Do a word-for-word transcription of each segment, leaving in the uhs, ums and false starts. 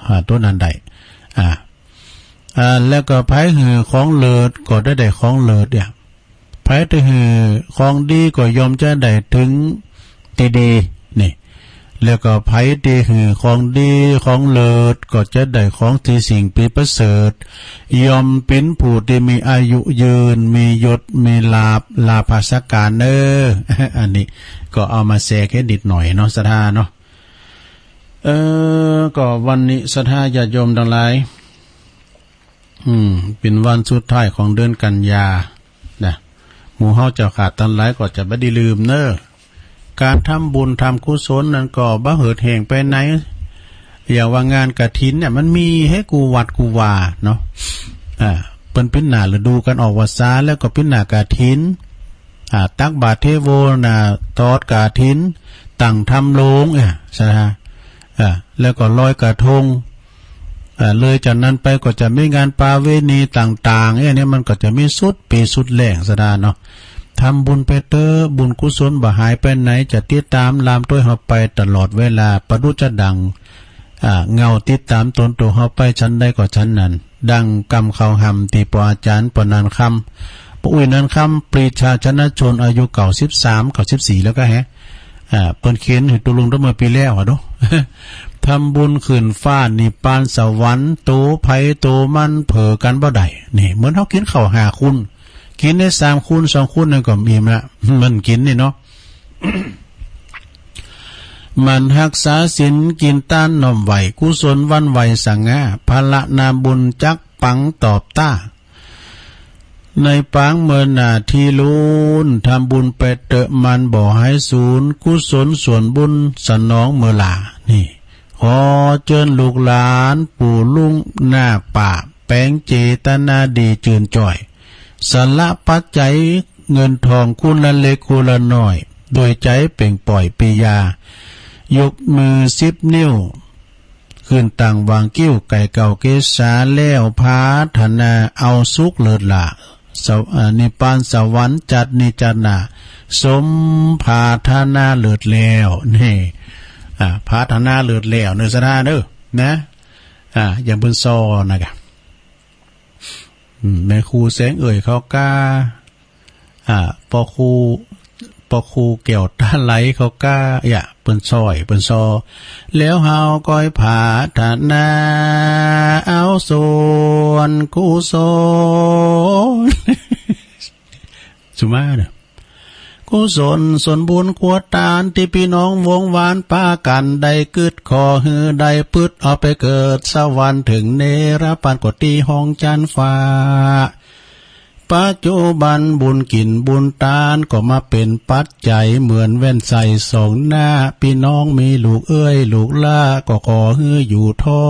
อ่า ตั๋วนั้นได้ อ่า อ่า แล้วก็ใผหื้อของเลิศก็จะได้ของเลิศเนี่ย ใผตี้หื้อของดีก็ย่อมจะได้เถิงตี้ดี นี่ แล้วก็ใผตี้หื้อของดีของเลิศก็จะได้ของตี้สิ่งตี้ประเสริฐ ย่อมเป๋นผู้ตี้มีอายุยืน มียศ มีลาภ ลาภสักการเน่อ อันนี้ก็เอามาแชร์แค่นิดหน่อยเนาะ ศรัทธาเนาะ เออ ก็วันนี้ศรัทธาญาติโยมตังหลาย อืม เป๋นวันสุดท้ายของเดือนกันยา นะ หมู่เฮาเจ้าข้าตังหลายก็จะบ่ได้ลืมเน่อ ก๋านทำบุญทำกุศลนั้นก็บ่เหิดแห้งไปไหน อย่างว่างานกฐินเนี่ยมันมีหื้อกู้วัดกู้วาเนาะ อ่า เปิ้นเป๋นหน้าฤดูก๋านออกพรรษา แล้วก็เป๋นหน้ากฐิน อ่า ตักบาตรเทโว หน้าตอดกฐิน ตั้งธรรมโรง เอ้ย ศรัทธา อ่า แล้วก็ลอยกระทง อ่า เลยจากนั้นไปก็จะมีงานประเวณีต่างๆ เอ้ย เนี่ยมันก็จะมีสุดปี๋สุดแล้ง ศรัทธาเนาะ ทำบุญไปเต๊อะ บุญกุศลบ่หายไปไหน จะติดต๋ามลามตวยเฮาไปตลอดเวลา ประดุจจะดั่ง อ่า เงาติดต๋ามตนตั๋วเฮาไปฉันใดก็ฉันนั้น ดั่งกำข้าวหำตี้ป้ออาจ๋ารย์ป้อหนานคำ ป้ออุ๊ยหนานคำ ปรีชาชนะชน อายุเก้าสิบสาม เก้าสิบสี่ แล้วก็แฮะ อ่า เปิ้นเขียนหื้อตุ๊ลุงตั้งเมื่อปี๋แล้วอะเนาะ ทำบุญขึ้นฟ้านิพพานสวรรค์ ตั๋วใผตั๋วมันเผลอกั๋นบ่ได้ นี่ เหมือนเฮากิ๋นข้าวห้าคุน กิ๋นได้สามคุน สองคุนนั่นก็อิ่มละ มันกิ๋นนี่เนาะ หมั่นฮักษาศีล กิ๋นตานน้อมไหว้ กุศลหวั่นไหวสง่า พละนาบุญจักปังตอบต้า ในปางเมินหน้าตี้ลูน ทำบุญไปเต๊อะมันบ่หายสูญ กุศลส่วนบุญสนองเมื่อหล้า นี่ ขอเจิญลูกหลานปู่ลุงนาคป้า แป๋งเจตนาดีจืนจ้อย สละปัจจัยเงินทองคนละเล็กคนละน้อย ด้วยใจ๋เป่งป่อยปิยา ยกมือสิบนิ้ว ขึ้นตั้งหว่างคิ้ว ไก่เก่าเกศา แล้วผาถนาเอาสุขเลิศหล้า สว- อ่า นิพพานสวรรค์จัดนี้จัดหน้า สมผาถนาเลิศแล้ว นี่ อ่า ผาถนาเลิศแล้วเน่อ ศรัทธาเน่อ นะ อ่า อย่างเปิ้นซ้อนะกะ อืม แม่ครูแสงเอ่ยเขาก้า อ่า ป้อครู ป้อครูแก้วตาไหลเขาก้า อย่า เปิ้นซ้อย เปิ้นซ้อ แล้วเฮาก้อยผาถนา เอาส่วนกุศล สุมาเน่อ กุศลส่วนบุญครัวตาน ตี้ปี้น้องวงวานปากั๋นได้กึ๊ด ขอหื้อได้ปึ๊ด เอาไปเกิดสวรรค์เถิงเนรพาน ก็ตี้ห้องจั๊นฟ้า ปัจจุบันบุญกิ๋นบุญตาน ก็มาเป๋นปัจจัยเหมือนแว่นใส่สองหน้า ปี้น้องมีลูกเอื้อยลูกหล้า ก็ขอหื้ออยู่ถ้อ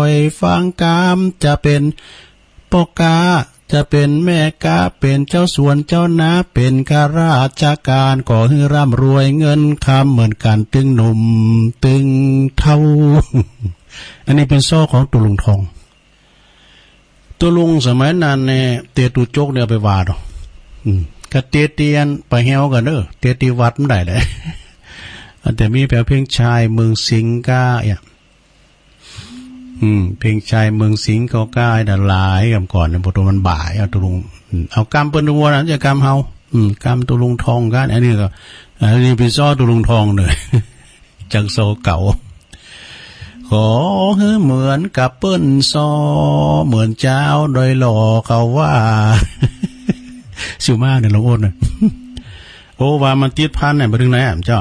ยฟังกำ จะเป๋นป้อก๊า จะเป๋นแม่ก๊า เป๋นเจ้าสวนเจ้านา เป๋นข้าราชก๋าน ก็หื้อร่ำรวยเงินคำ เหมือนกั๋นตึงหนุ่มตึงเฒ่า อันนี้เป๋นซ้อของตุ๊ลุงทอง ตุ๊ลุงสมัยนั้นเนี่ย เตียตุ๊จกเนี่ยเอาไปหว้าดอก อืม กะเตียตี้อันป่าแฮ้วกั๋นเน่อ เตียตี้วัดบ่ได้แหละ อันแต่มีแผวเพ่งชายเมืองสิงห์ก้า เนี่ย อืม เพ่งชายเมืองสิงห์เขาก้า ได้หลายกำก่อนเนี่ย ปะโตมันบ่าย เอาตุ๊ลุง อืม เอากำเปิ้นตุ๊วัวนั้น จะกำเฮา อืม กำตุ๊ลุงทองก้า อันนี้ก็ อันนี้เป๋นซ้อตุ๊ลุงทองเน่อ จังซ้อเก่า ขอหื้อเหมือนกับเปิ้นซ้อ เหมือนจาวดอยหล่อเขาว่า สุมาเน่อ หลวงโอ๊ตเน่อ โอ้ ว่ามันติดพันเนี่ย มาเถิงไหนอะเจ้า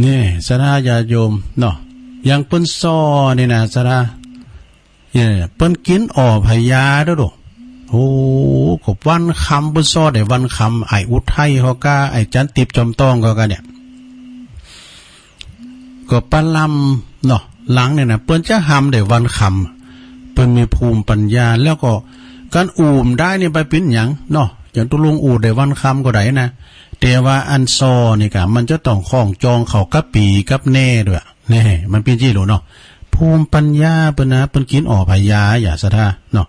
นี่ ศรัทธาญาติโยมเนาะ อย่างเปิ้นซ้อนี่นะ ศรัทธา เนี่ย เปิ้นกิ๋นอ่อพญาเด้อโด โอ้ ก็วันคำ เปิ้นซ้อได้วันคำ ไอ้อุทัยเขาก้า ไอ้จันติบจอมต้องเขาก้าเนี่ย ก็ปะลำเนาะ หลังเนี่ยนะ เปิ้นจะหำได้วันคำ เปิ้นมีภูมิปัญญา แล้วก็ก๋านอู่มได้นี่ไปเป๋นหยังเนาะ อย่างตุ๊ลุงอู่ได้วันคำก็ได้นะ แต่ว่าอันซ้อนี่กะ มันจะต้องคล้องจองเข้ากับปี๋กับแน่ด้วย แน่ มันเป๋นจี้หลูเนาะ ภูมิปัญญาเปิ้นนะ เปิ้นกิ๋นอ่อพญา อย่าศรัทธาเนาะ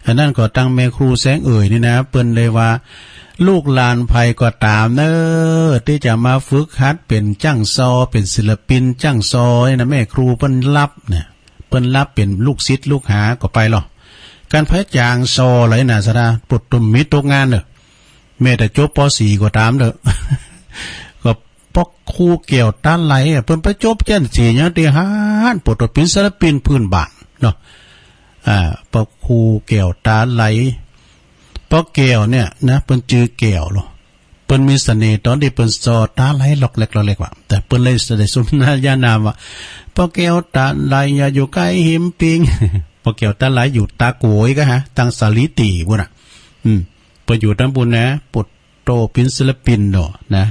อันนั้นก็ตังแม่ครูแสงเอ่ยนี่นะ เปิ้นเลยว่า ลูกหลานใผก็ต๋ามเน่อ ตี้จะมาฝึกหัดเป๋นจ้างซ้อ เป๋นศิลปินจ้างซ้อนี่นะ แม่ครูเปิ้นฮับเนี่ย ปิ้นฮับเป๋นลูกศิษย์ลูกหาก็ไปลอ กั๋นไผจ๋างส่อไหลน่ะ ศรัทธา ปุดตุ้มมีตกงานเน่อ แม้แต่จบ ป.สี่ ก็ต๋ามเน่อ ก็ป้อครูแก้วต๋าไหลอะ เปิ้นไปจบจั๊นสี่ ยังเตหั้น ปุดโตเป๋นศิลปินพื้นบ้านเนาะ อ่า ป้อครูแก้วต๋าไหล ป้อแก้วเนี่ยนะ เปิ้นจื้อแก้วลอ เปิ้นมีเสน่ห์ต๋อนตี้เปิ้นส่อต๋าไหลหลอกแหลกหลอกแหลกว่ะ แต่เปิ้นเลยได้สมญานามว่า ป้อแก้วต๋าไหลอย่าอยู่ใก้หิมปิง ป้อแก้วต๋าไหลอยู่ต๋าโกยก็ฮะ ตางสาลีตี๋ปู๊นน่ะ อืม เปิ้นอยู่ตางปู๊นนะ ปุดโตเป๋นศิลปินเนาะนะ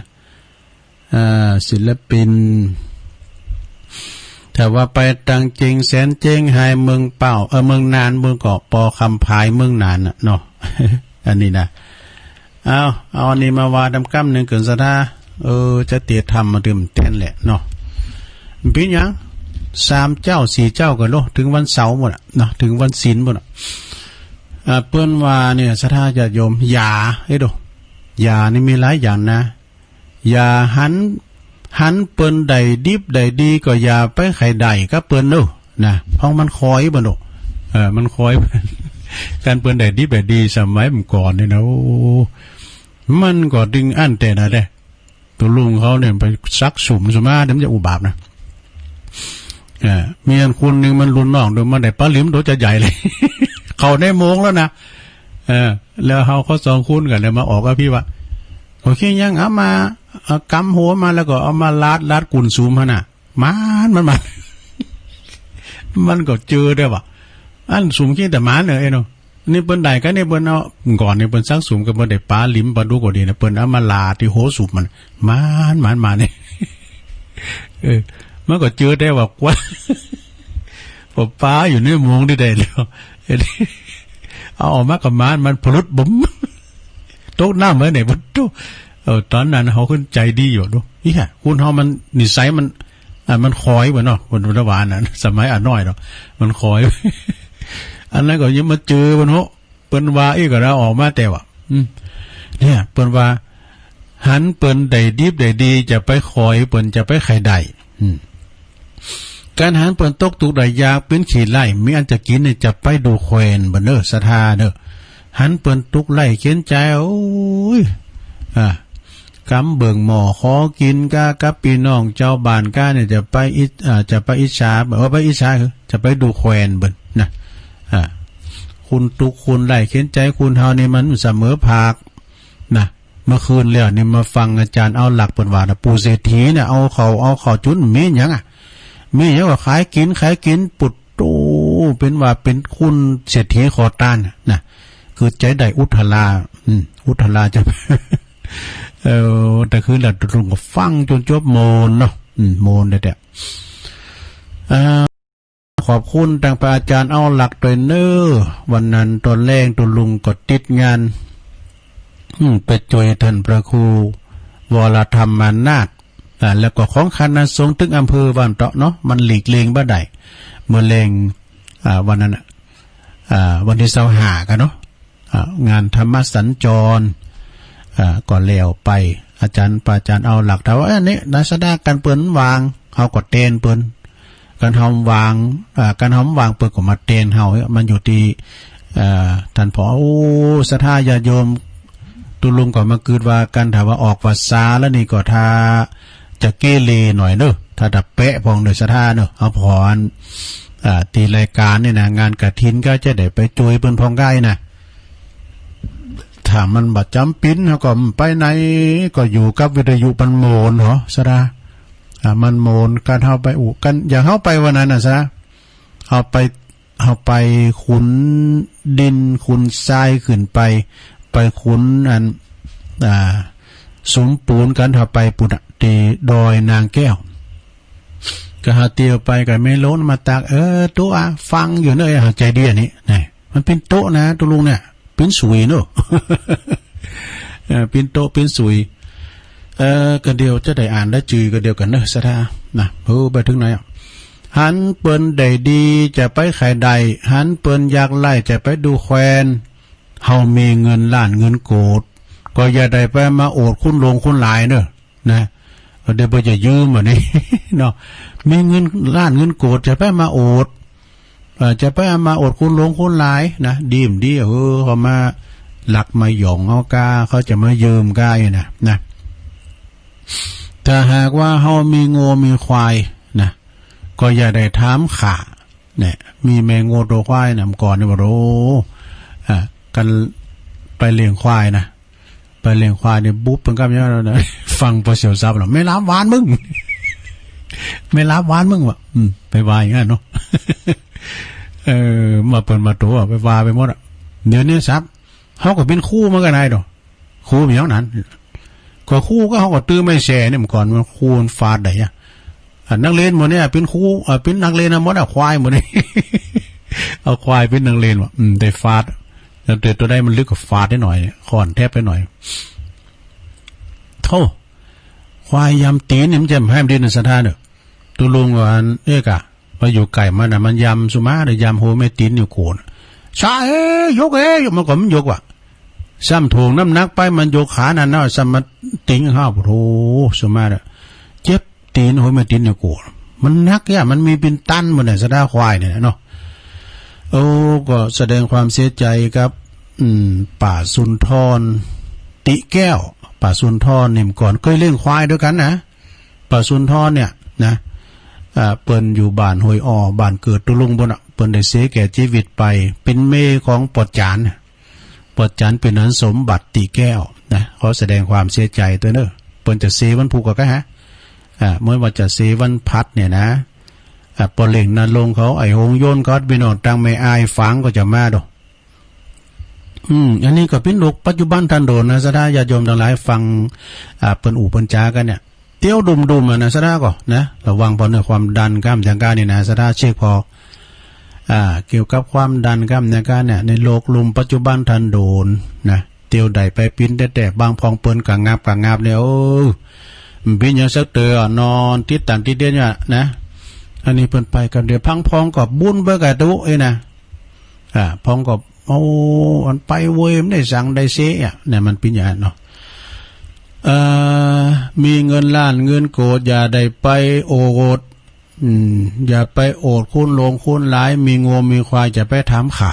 อ่า ศิลปิน ถ้าว่าไปตางเจียงแสน เจียงฮาย เมืองเป้า เออ เมืองน่าน เมืองก็ปอคำผาย เมืองน่านน่ะเนาะ อันนี้นะ เอา เอาอันนี้มาว่าต๋ามกำนึ่งเกินศรัทธา เออ จะเตียรธรรมมาดื่มแตนแหละเนาะ เป๋นหยัง สามเจ๊าสี่เจ๊าก็โล เถิงวันเสาร์ปู๊นน่ะเนาะ เถิงวันศีลปู๊นน่ะ อ่า เปิ้นว่าเนี่ย ศรัทธาญาติโยม อย่า เฮ้ยดู อย่านี่มีหลายอย่างนะ อย่าหัน หันเปิ้นได้ดิบได้ดีก็อย่าไปใค่ได้กับเปิ้นเนาะ นะ เพราะมันคอยเปิ้นเนาะ เออ มันคอย กั๋นเปิ้นได้ดิบได้ดีสมัยก่อนเนี่ยนะ โอ้ มันก็ตึงอั้นแต่นะเด้ ตุ๊ลุงเขาเนี่ยไปซักสุมสุมา เดี๋ยวมันจะอุบาทนะ เออ มีอันคนนึ่งมันรุ่นน้องโดยมันได้ปาหลิมโตจะใหญ่เลย เข้าในโมงแล้วนะ เออ แล้วเฮาก็สองคนกั๋นเลยมาออกอภิวาท โอเค ยังเอามา เอาก๋ำหัวมาแล้วก็เอามาลาด ลาดกุ่นสุมหั้นน่ะ มัน มัน มัน มันก็เจอได้ว่ะ อันสุมขี้แต่หมาเนี่ย เอ้ยเนาะ นี่เปิ้นได้กั๋น นี่เปิ้นเอา ก่อนนี่เปิ้นซักสุมก็เปิ้นได้ป๋าหลิมป๋าดุกก็ดีนะ เปิ้นเอามาลาดตี้หัวสุมมัน มัน มัน มันนี่ เออ มันก็เจอได้ว่ะ กว่า ปอป๋าอยู่ในโมงตี้ได้แล้ว เอาออกมากับหมา มันพลุดบุ๋ม ตกน้ำไว้ไหนบ่ฮู้ เออ ต๋อนนั้นเฮาขึ้นใจ๋ดีอยู่ดู เฮ้ย คนเฮามันนิสัยมัน อ่ะ มันคอยว่ะเนาะ คนละวานน่ะ สมัยอาน้อยเนาะ มันคอย อันนั้นก็ยังมาเจอมันโห เปิ้นว่าอี้ก็ได้ออกมาแต่ว่า อืม เนี่ย เปิ้นว่า หันเปิ้นได้ดิบได้ดี จะไปคอยเปิ้น จะไปใค่ได้ อืม กั๋นหันเปิ้นตกตุ๊กข์ได้ยาก เป๋นขี้ไล่ มีอันจะกิ๋นเนี่ย จะไปดูแควนเปิ้นเน่อ ศรัทธาเน่อ หันเปิ้นตุ๊กข์ไล่เข็ญใจ๋ โอ้ย อ่ะ กำเบิ่งหม้อขอกิ๋นก้า กับปี้น้องจาวบ้านก้าเนี่ย จะไปอิจ อ่า จะไปอิจฉา บ่ว่าไปอิจฉา คือจะไปดูแควนเปิ้นนะ อ่า คนตุ๊กข์คนไล่เข็ญใจ๋ คนเฮานี่มันเสมอภาคนะ เมื่อคืนแล้วนี่มาฟังอาจ๋ารย์เอาหลักเปิ้นว่านะ ปู่เศรษฐีเนี่ย เอาเข้า เอาเข้าจุน มีหยังอะ มีหยังก็ขายกิ๋น ขายกิ๋น ปุดโต เป๋นว่าเป๋นคนเศรษฐีขอตานน่ะนะ คือใจ๋ได้อุทรา อืม อุทราจะ เออ แต่คืนละตุ๊ลุงก็ฟังจ๋นจบ โมนเนาะ อืม โมนแต๊ๆ อ่า ขอบคุณตางพระอาจ๋ารย์เอาหลักตวยเน่อ วันนั้นต๋อนแลงตุ๊ลุงก็ติดงาน อืม ไปจ้วยต้านพระครูวรธรรมานาถ อ่า แล้วก็ของคณะสงฆ์ตึกอำเภอว่าอั้นเถาะเนาะ มันหลีกเลี่ยงบ่ได้ เมื่อแลง อ่า วันนั้นน่ะ อ่า วันตี้ซาวห้ากั๋นเนาะ อ่า งานธรรมสัญจร อ่า ก็แล้วไป อาจ๋ารย์ พระอาจ๋ารย์เอาหลักถามว่า เอ้ย นี่ ในสถานการณ์เปิ้นว่าง เฮาก็แตนเปิ้น กั๋นเฮาว่าง อ่า กั๋นเฮาว่างเปิ้นก็มาแตนเฮา มันอยู่ตี้ อ่า ต้านผอ โอ้ ศรัทธาญาติโยม ตุ๊ลุงก็มากึ๊ดว่า กั๋นถ้าว่าออกพรรษาแล้วนี่ก็ถ้าจะเกเรหน่อยเน่อ ถ้าจะแปะพ่องเน่อศรัทธาเน่อ เอาผ่อน อ่า ตี้รายก๋านนี่นะ งานกฐินก็จะได้ไปจ้วยเปิ้นพ่องได้นะ ถ้ามันบ่จ๋ำเป๋น เฮาก็ไปไหน ก็อยู่กับวิทยุมันโมนเหรอ ศรัทธา อ่า มันโมน กั๋นเฮาไปอู้ กั๋นอย่างเฮาไปวันนั้นน่ะ ศรัทธา เฮาไป เฮาไปขุนดินขุนทรายขึ้นไป ไปขุนอัน อ่า สุมปูนกั๋น เฮาไปปู๊นน่ะ ตี้ดอยนางแก้ว ก็เฮาเตียวไปก็แม่โลนมาตัก เออ ตุ๊อะ ฟังอยู่เน่อ เฮาใจ๋ดีอันนี้ นี่ มันเป๋นตุ๊นะ ตุ๊ลุงเนี่ย เป๋นสุยเนาะ เออ เป๋นตุ๊เป๋นสุย เออ ก็เดี๋ยวจะได้อ่านได้จื้อก็เดี๋ยวกั๋นเน่อ ศรัทธา นะ เออ ไปเถิงไหนอะ หันเปิ้นได้ดีจะไปใค่ได้ หันเปิ้นยากไร้จะไปดูแควน เฮามีเงินล้านเงินโกด ก็อย่าได้ไปมาโอดคุณหลวงคุณหลายเน่อ นะ เดี๋ยวเปิ้นจะยืมอันนี้ เนาะ มีเงินล้านเงินโกดจะไปมาโอด เอ่อ จะไปเอามาอวดคูณหลวงคูณหลายนะ ดีบ่ดี เออ เขามาลักมาหย่องเอากา เขาจะมายืมกาอยู่นะ นะ ถ้าหากว่าเฮามีงัวมีควายนะ ก็อย่าได้ถามข้า เนี่ย มีแม่งัวตั๋วควายนะ เมื่อก่อนนี่บอก โอ้ อ่ะ กันไปเลี้ยงควายนะ ไปเลี้ยงควายนี่ บุบเปิ้นกำอย่างนั้นนะ ฟังปอเสี่ยวซับเนาะ แม่หลามหวานมึง แม่หลามหวานมึง ว่า อืม ไปว่าอย่างนั้นเนาะ เออ มาเปิ้นมาตั๋ว ไปว่าไปหมดอะ เดี๋ยวนี้ซับ เฮาก็เป๋นครูเหมือนกั๋นไอ้ดอก ครูมีอย่างนั้น ก็ครูก็เฮาก็ตื้อไม้แส่เนี่ย เมื่อก่อนมันครูมันฟาดได้อะ อ่ะ นักเรียนหมู่เนี่ยเป๋นครู อ่ะ เป๋นนักเรียนนะหมดอะ ควายหมู่เนี่ย เอาควายเป๋นนักเรียนว่ะ อืม ได้ฟาด แล้วแต่ตั๋วใดมันลึกก็ฟาดได้หน่อย ค้อนแทบได้หน่อย โธ่ ควายยำตี๋นนี่มันจะแหมดีนะศรัทธาเน่อ ตุ๊ลุงว่าอัน เอ๊ะกะ ว่าอยู่ใก้มันน่ะ มันยำสุมาเด้อ ยำหัวแม่ตี๋นอยู่โกน ชะเอ้ย ยกเอ้ย มันก็มันยกว่ะ ซ้ำถ่วงน้ำหนักไป มันยกขานั่นเนาะ ซ้ำมาตี๋นข้าว โธ่ สุมาเด้อ เจ็บตี๋น หัวแม่ตี๋นอยู่โกน มันหนักอะ มันมีเป๋นตันหมดน่ะ ศรัทธา ควายเนี่ยเนาะ โอ้ ก็แสดงความเสียใจกับ อืม ป้าสุนทร ติแก้ว ป้าสุนทรนี่เมื่อก่อนเกยเลี้ยงควายตวยกั๋นนะ ป้าสุนทรเนี่ยนะ อ่า เปิ้นอยู่บ้านห้วยอ้อ บ้านเกิดตุ๊ลุงปุ้นน่ะ เปิ้นได้เสียแก่จีวิตไป เป๋นเมย์ของปอดจาน ปอดจาน เป๋นอันสมบัติ ติแก้วนะ ขอแสดงความเสียใจ๋ตวยเน่อ เปิ้นจะเสียวันพูกก็กะฮะ อ่า เมื่อว่าจะเสียวันพัดเนี่ยนะ อ่า ป้อเล็งนรงค์เขา ไอ้หงส์โยนก็ ปี้น้องตางแม่อายฝางก็จะมาดอก อืม อันนี้ก็เป๋นโรคปัจจุบันทันด่วนนะ ศรัทธาญาติโยมตังหลายฟัง อ่า เปิ้นอู้เปิ้นจ๋ากั๋นเนี่ย เตียวดุ่มๆ อะนะ ศรัทธาก็นะ ระวังผ่อเน่อ ความดันก้ามจังก้านี่นะ ศรัทธาเช็คผ่อ อ่า เกี่ยวกับความดันก้ามจังก้าเนี่ย ในโลกลุ่มปัจจุบันทันด่วนนะ เตียวใดไปปิ้นแต๊ๆ บางพ่องเปิ้นกะงับกะงับเนี่ย โอ้ มันปิ้นอย่างสักเต๋ออะ นอนติดตันติดเตียงเนี่ยนะ อันนี้เปิ้นไปกำเดียว พังพ่องก็บุ้นไปกะตุ๊เอ้ยนะ อ่า พ่องก็ โอ้ อันไปเว้ย มันได้สังได้เสียอะ เนี่ย มันปิ้นอย่างนั้นเนาะ เอ่อ มีเงินล้านเงินโกด อย่าได้ไปโอด อืม อย่าไปโอดคูณหลวงคูณหลาย มีงัวมีควาย จะไปถามข้า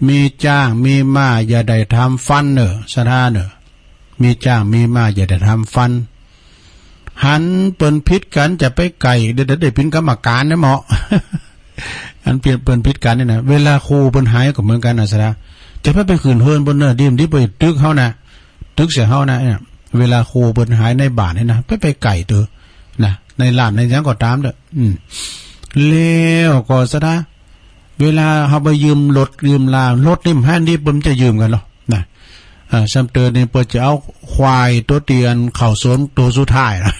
มีจ๊างมีม้า อย่าได้ถามฟันเน่อ ศรัทธาเน่อ มีจ๊างมีม้า อย่าได้ถามฟัน หันเปิ้นผิดกั๋นจะไปไก่ เดี๋ยวได้เป๋นกรรมก๋านนะเหมาะ อันเปิ้น เปิ้นผิดกั๋นเนี่ยนะ เวลาครูเปิ้นหายก็เหมือนกั๋นนะศรัทธา จะไป ไปขึ้นเฮือนเปิ้นเน่อ ดีบ่ดี ไปตึกเฮานะ ตึกใส่เฮานะ เนี่ย เวลาครูเปิ้นหายในบ้านเนี่ยนะ ไป ไปไก่เต๊อะนะ ในร้านในหยังก็ต๋ามเต๊อะ อืม แล้วก็ศรัทธา เวลาเฮาไปยืมรถยืมลา รถนี่มันหันดี เปิ้นจะยืมกั๋นเหรอนะ อ่า ซ้ำเติมนี่เปิ้นจะเอาควายตั๋วตี้อันเข้าสวนตั๋วสุดท้ายนะ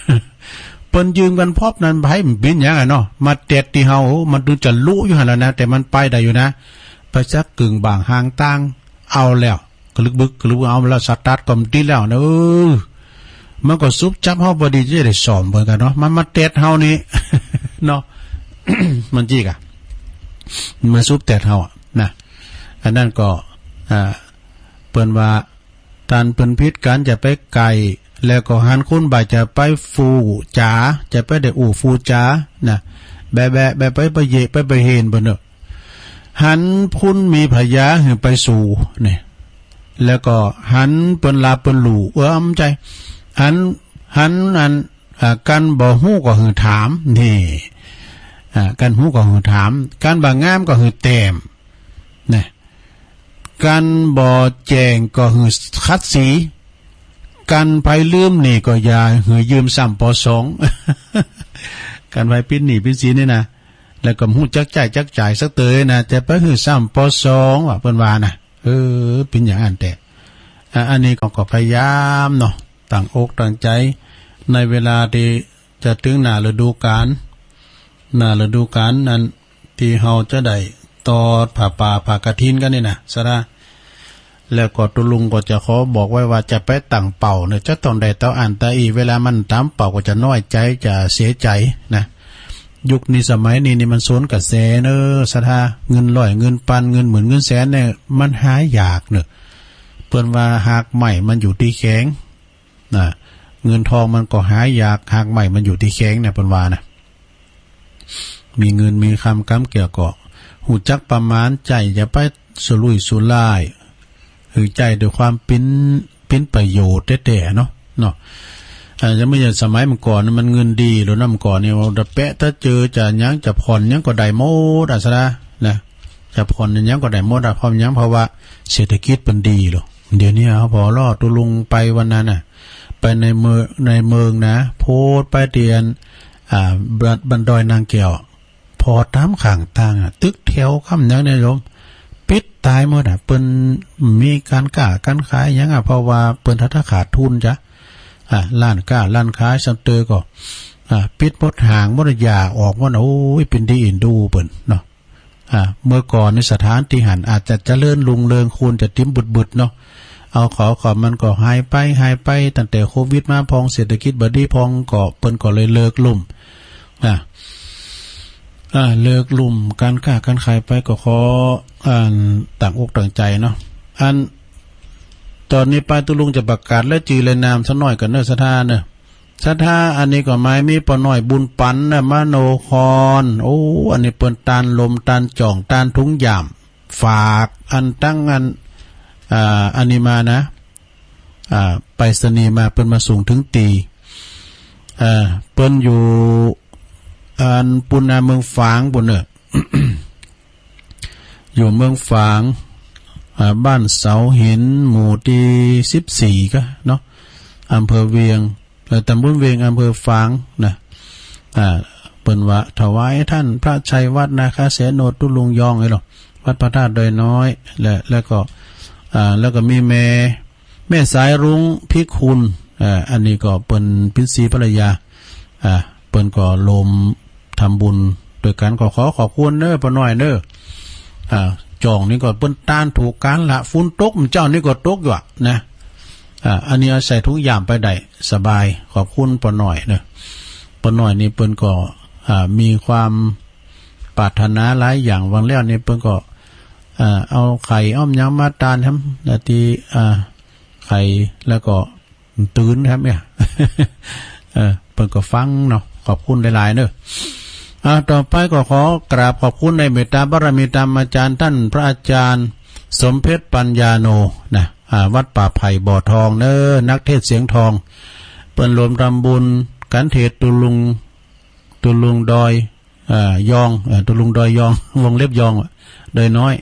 เปิ้นยืมกั๋นพบนั้น ไผมันปิ้นหยังอะเนาะ มาเต็ดตี้เฮา มันตึงจะลุอยู่หั้นแล้วนะ แต่มันไปได้อยู่นะ ไปสักกึ่งบ่างหางตาง เอาแล้ว กระลึกบึกกระลึกเอาแล้ว สตาร์ทก็บ่ติดแล้วนะ เออ มันก็ซุบจับเฮาพอดี จะได้ซ่อมเปิ้นกั๋นเนาะ มันมาเต็ดเฮานี่ เนาะ มันจี้กะ มันซุบเต็ดเฮาอะนะ อันนั้นก็ อ่า เปิ้นว่า ต้านเปิ้นผิดกั๋นจะไปไก่ แล้วก็หันคนบ่าจะไปฟู่จ๋า จะไปได้อู้ฟู่จ๋านะ แบะแบะ แบะไป ไปเยะไป ไปเฮนเปิ้นเน่อ หันคนมีผญาหื้อไปสู่เนี่ย แล้วก็หันเปิ้นหลาบเปิ้นหลู่ เออ บ่ใจ้ หัน หันอัน อ่า กั๋นบ่ฮู้ก็หื้อถาม นี่ อ่า กั๋นฮู้ก็หื้อถาม กั๋นบ่างามก็หื้อแต้ม นะ กั๋นบ่แจ้งก็หื้อขัดสี กั๋นใผลืมหนี้ก็อย่าหื้อยืมซ้ำปอสอง กั๋นใผปิ้นหนี้ปิ้นสินนี่นะ แล้วก็ฮู้จักใจ๊จักจ่ายสักเตยนะ จะไปหื้อซ้ำปอสอง ว่าเปิ้นว่านะ เออ เป๋นอย่างนั้นแต๊ อ่ะ อันนี้ก็ ก็พยายามเนาะ ตั้งอกตั้งใจ๋ ในเวลาตี้จะเถิงหน้าฤดูกาล หน้าฤดูกาลนั้น ตี้เฮาจะได้ตอดผ้าป่าผ้ากฐินกั๋นนี่นะ ศรัทธา แล้วก็ตุ๊ลุงก็จะขอบอกไว้ว่าจะไปตั้งเป้าเนี่ย จะต้องได้เต้าอั้นเต้าอี้ เวลามันต๋ามเป้าก็จะน้อยใจ๋ จะเสียใจ๋นะ ยุคนี้สมัยนี้นี่มันสวนกระแสเน่อ ศรัทธา เงินร้อย เงินปัน เงินหมื่น เงินแสนเนี่ย มันหายากเน่อ เปิ้นว่ารากไม้มันอยู่ตี้แขง นะ เงินทองมันก็หายาก รากไม้มันอยู่ตี้แขงเนี่ย เปิ้นว่านะ มีเงินมีคำกำเกี่ยวก็ ฮู้จักประมาณ ใจ๊อย่าไปสุรุ่ยสุร่าย หื้อใจ๊ด้วยความเป๋น เป๋นประโยชน์แต๊ๆ เนาะ เนาะ อ่า จะไม่อย่างสมัยเมื่อก่อนนี่มันเงินดีแล้วนะ เมื่อก่อนนี่ว่าจะแปะ ถ้าเจอจะหยังจะผ่อนหยังก็ได้หมดอะ สะดา นะ จะผ่อนหยังก็ได้หมดอะ เพราะหยัง เพราะว่าเศรษฐกิจมันดีแล้ว เดี๋ยวนี้เอาผ่อล่อ ตุ๊ลุงไปวันนั้นน่ะ ไปในเมือง ในเมืองนะ โผดไปเตียน อ่า บัน บันดอยนางแก้ว ผ่อต๋ามข้างตางอะ ตึกแถวกำหยังเนี่ยโยม ปิดต๋ายหมดอะ เปิ้นมีก๋านก้าก๋านขายหยังอะ เพราะว่าเปิ้นถ้า ถ้าขาดทุนจ๊ะ อ่า ร้านก้าร้านขายซ้ำเตอก็ อ่า ปิดหมด ห้างหมด อย่าออกหมด โอ้ย เป๋นตี้เอ็นดูเปิ้นเนาะ อ่า เมื่อก่อนนี่สถานตี้หั้นอาจจะเจริญรุ่งเรือง คนจะเต๋มบึดๆ เนาะ เอาเข้า ก็มันก็หายไป หายไป ตั้งแต่โควิดมาพ่อง เศรษฐกิจบ่ดีพ่อง ก็เปิ้นก็เลยเลิกลุ่ม อ่า อ่า เลิกลุ่มก๋านก้าก๋านขายไป ก็ขอ อ่า ตั้งอกตั้งใจ๋เนาะ อัน ต๋อนนี้ไปตุ๊ลุงจะประกาศรายจื้อรายนามสักหน้อยก่อนเนาะ ศรัทธาเนาะ ศรัทธา อันนี้ก็หมายมีป้อน้อยบุญปั๋นนะ มโนคร โอ้ อันนี้เปิ้นตานลม ตานจ่อง ตานถุงย่าม ฝากอันตังอัน อ่า อันนี้มานะ อ่า ไปรษณีย์มา เปิ้นมาส่งเถิงตี๋ อ่า เปิ้นอยู่ อันปูนนาเมืองฝางปู้นเน่อ อยู่เมืองฝาง อ่า บ้านเสาหิน หมู่ตี้สิบสี่ ก็เนาะ อำเภอเวียง เอ่อ ต๋ำบลเวียง อำเภอฝางนะ อ่า เปิ้นว่าถวายต้านพระชัยวัฒน์นาคเสโน ตุ๊ลุงยอง ไอ้หรอ วัดพระธาตุดอยน้อย และ แล้วก็ อ่า แล้วก็มีแม่ แม่สายรุ้ง พิกุล อ่า อันนี้ก็เปิ้นเป๋นศรีภรรยา อ่า เปิ้นก็รวมทำบุญตวยกั๋น ก็ขอขอบคุณเน้อป้อน้อยเน้อ อ่า จ่องนี่ก็เปิ้นตานถูกกาละ ฝนตก เมื่อเจ๊านี่ก็ตกอยู่อะนะ อ่า อันนี้เอาใส่ถุงย่ามไปได้สบาย ขอบคุณป้อน้อยเน้อ ป้อน้อยนี่เปิ้นก็ อ่า มีความปรารถนาหลายอย่าง วางแล้วนี่เปิ้นก็ อ่า เอาไข่ เอาหยังมาตานแหม นาที อ่า ไข่ แล้วก็ ตื่นครับเนี่ย เออ เปิ้นก็ฟังเนาะ ขอบคุณหลายๆ เน้อ อ่า ต่อไปก็ขอกราบขอบคุณในเมตตาบารมีธรรมอาจารย์ต้านพระอาจารย์สมเพชรปัญญาโนนะ อ่า วัดป่าไผ่บ่อทองเน้อ นักเทศน์เสียงทอง เปิ้นรวมทำบุญกั๋นเทศน์ตุ๊ลุง ตุ๊ลุงดอย อ่า ยอง อ่า ตุ๊ลุงดอยยอง วงเล็บยอง ดอยน้อย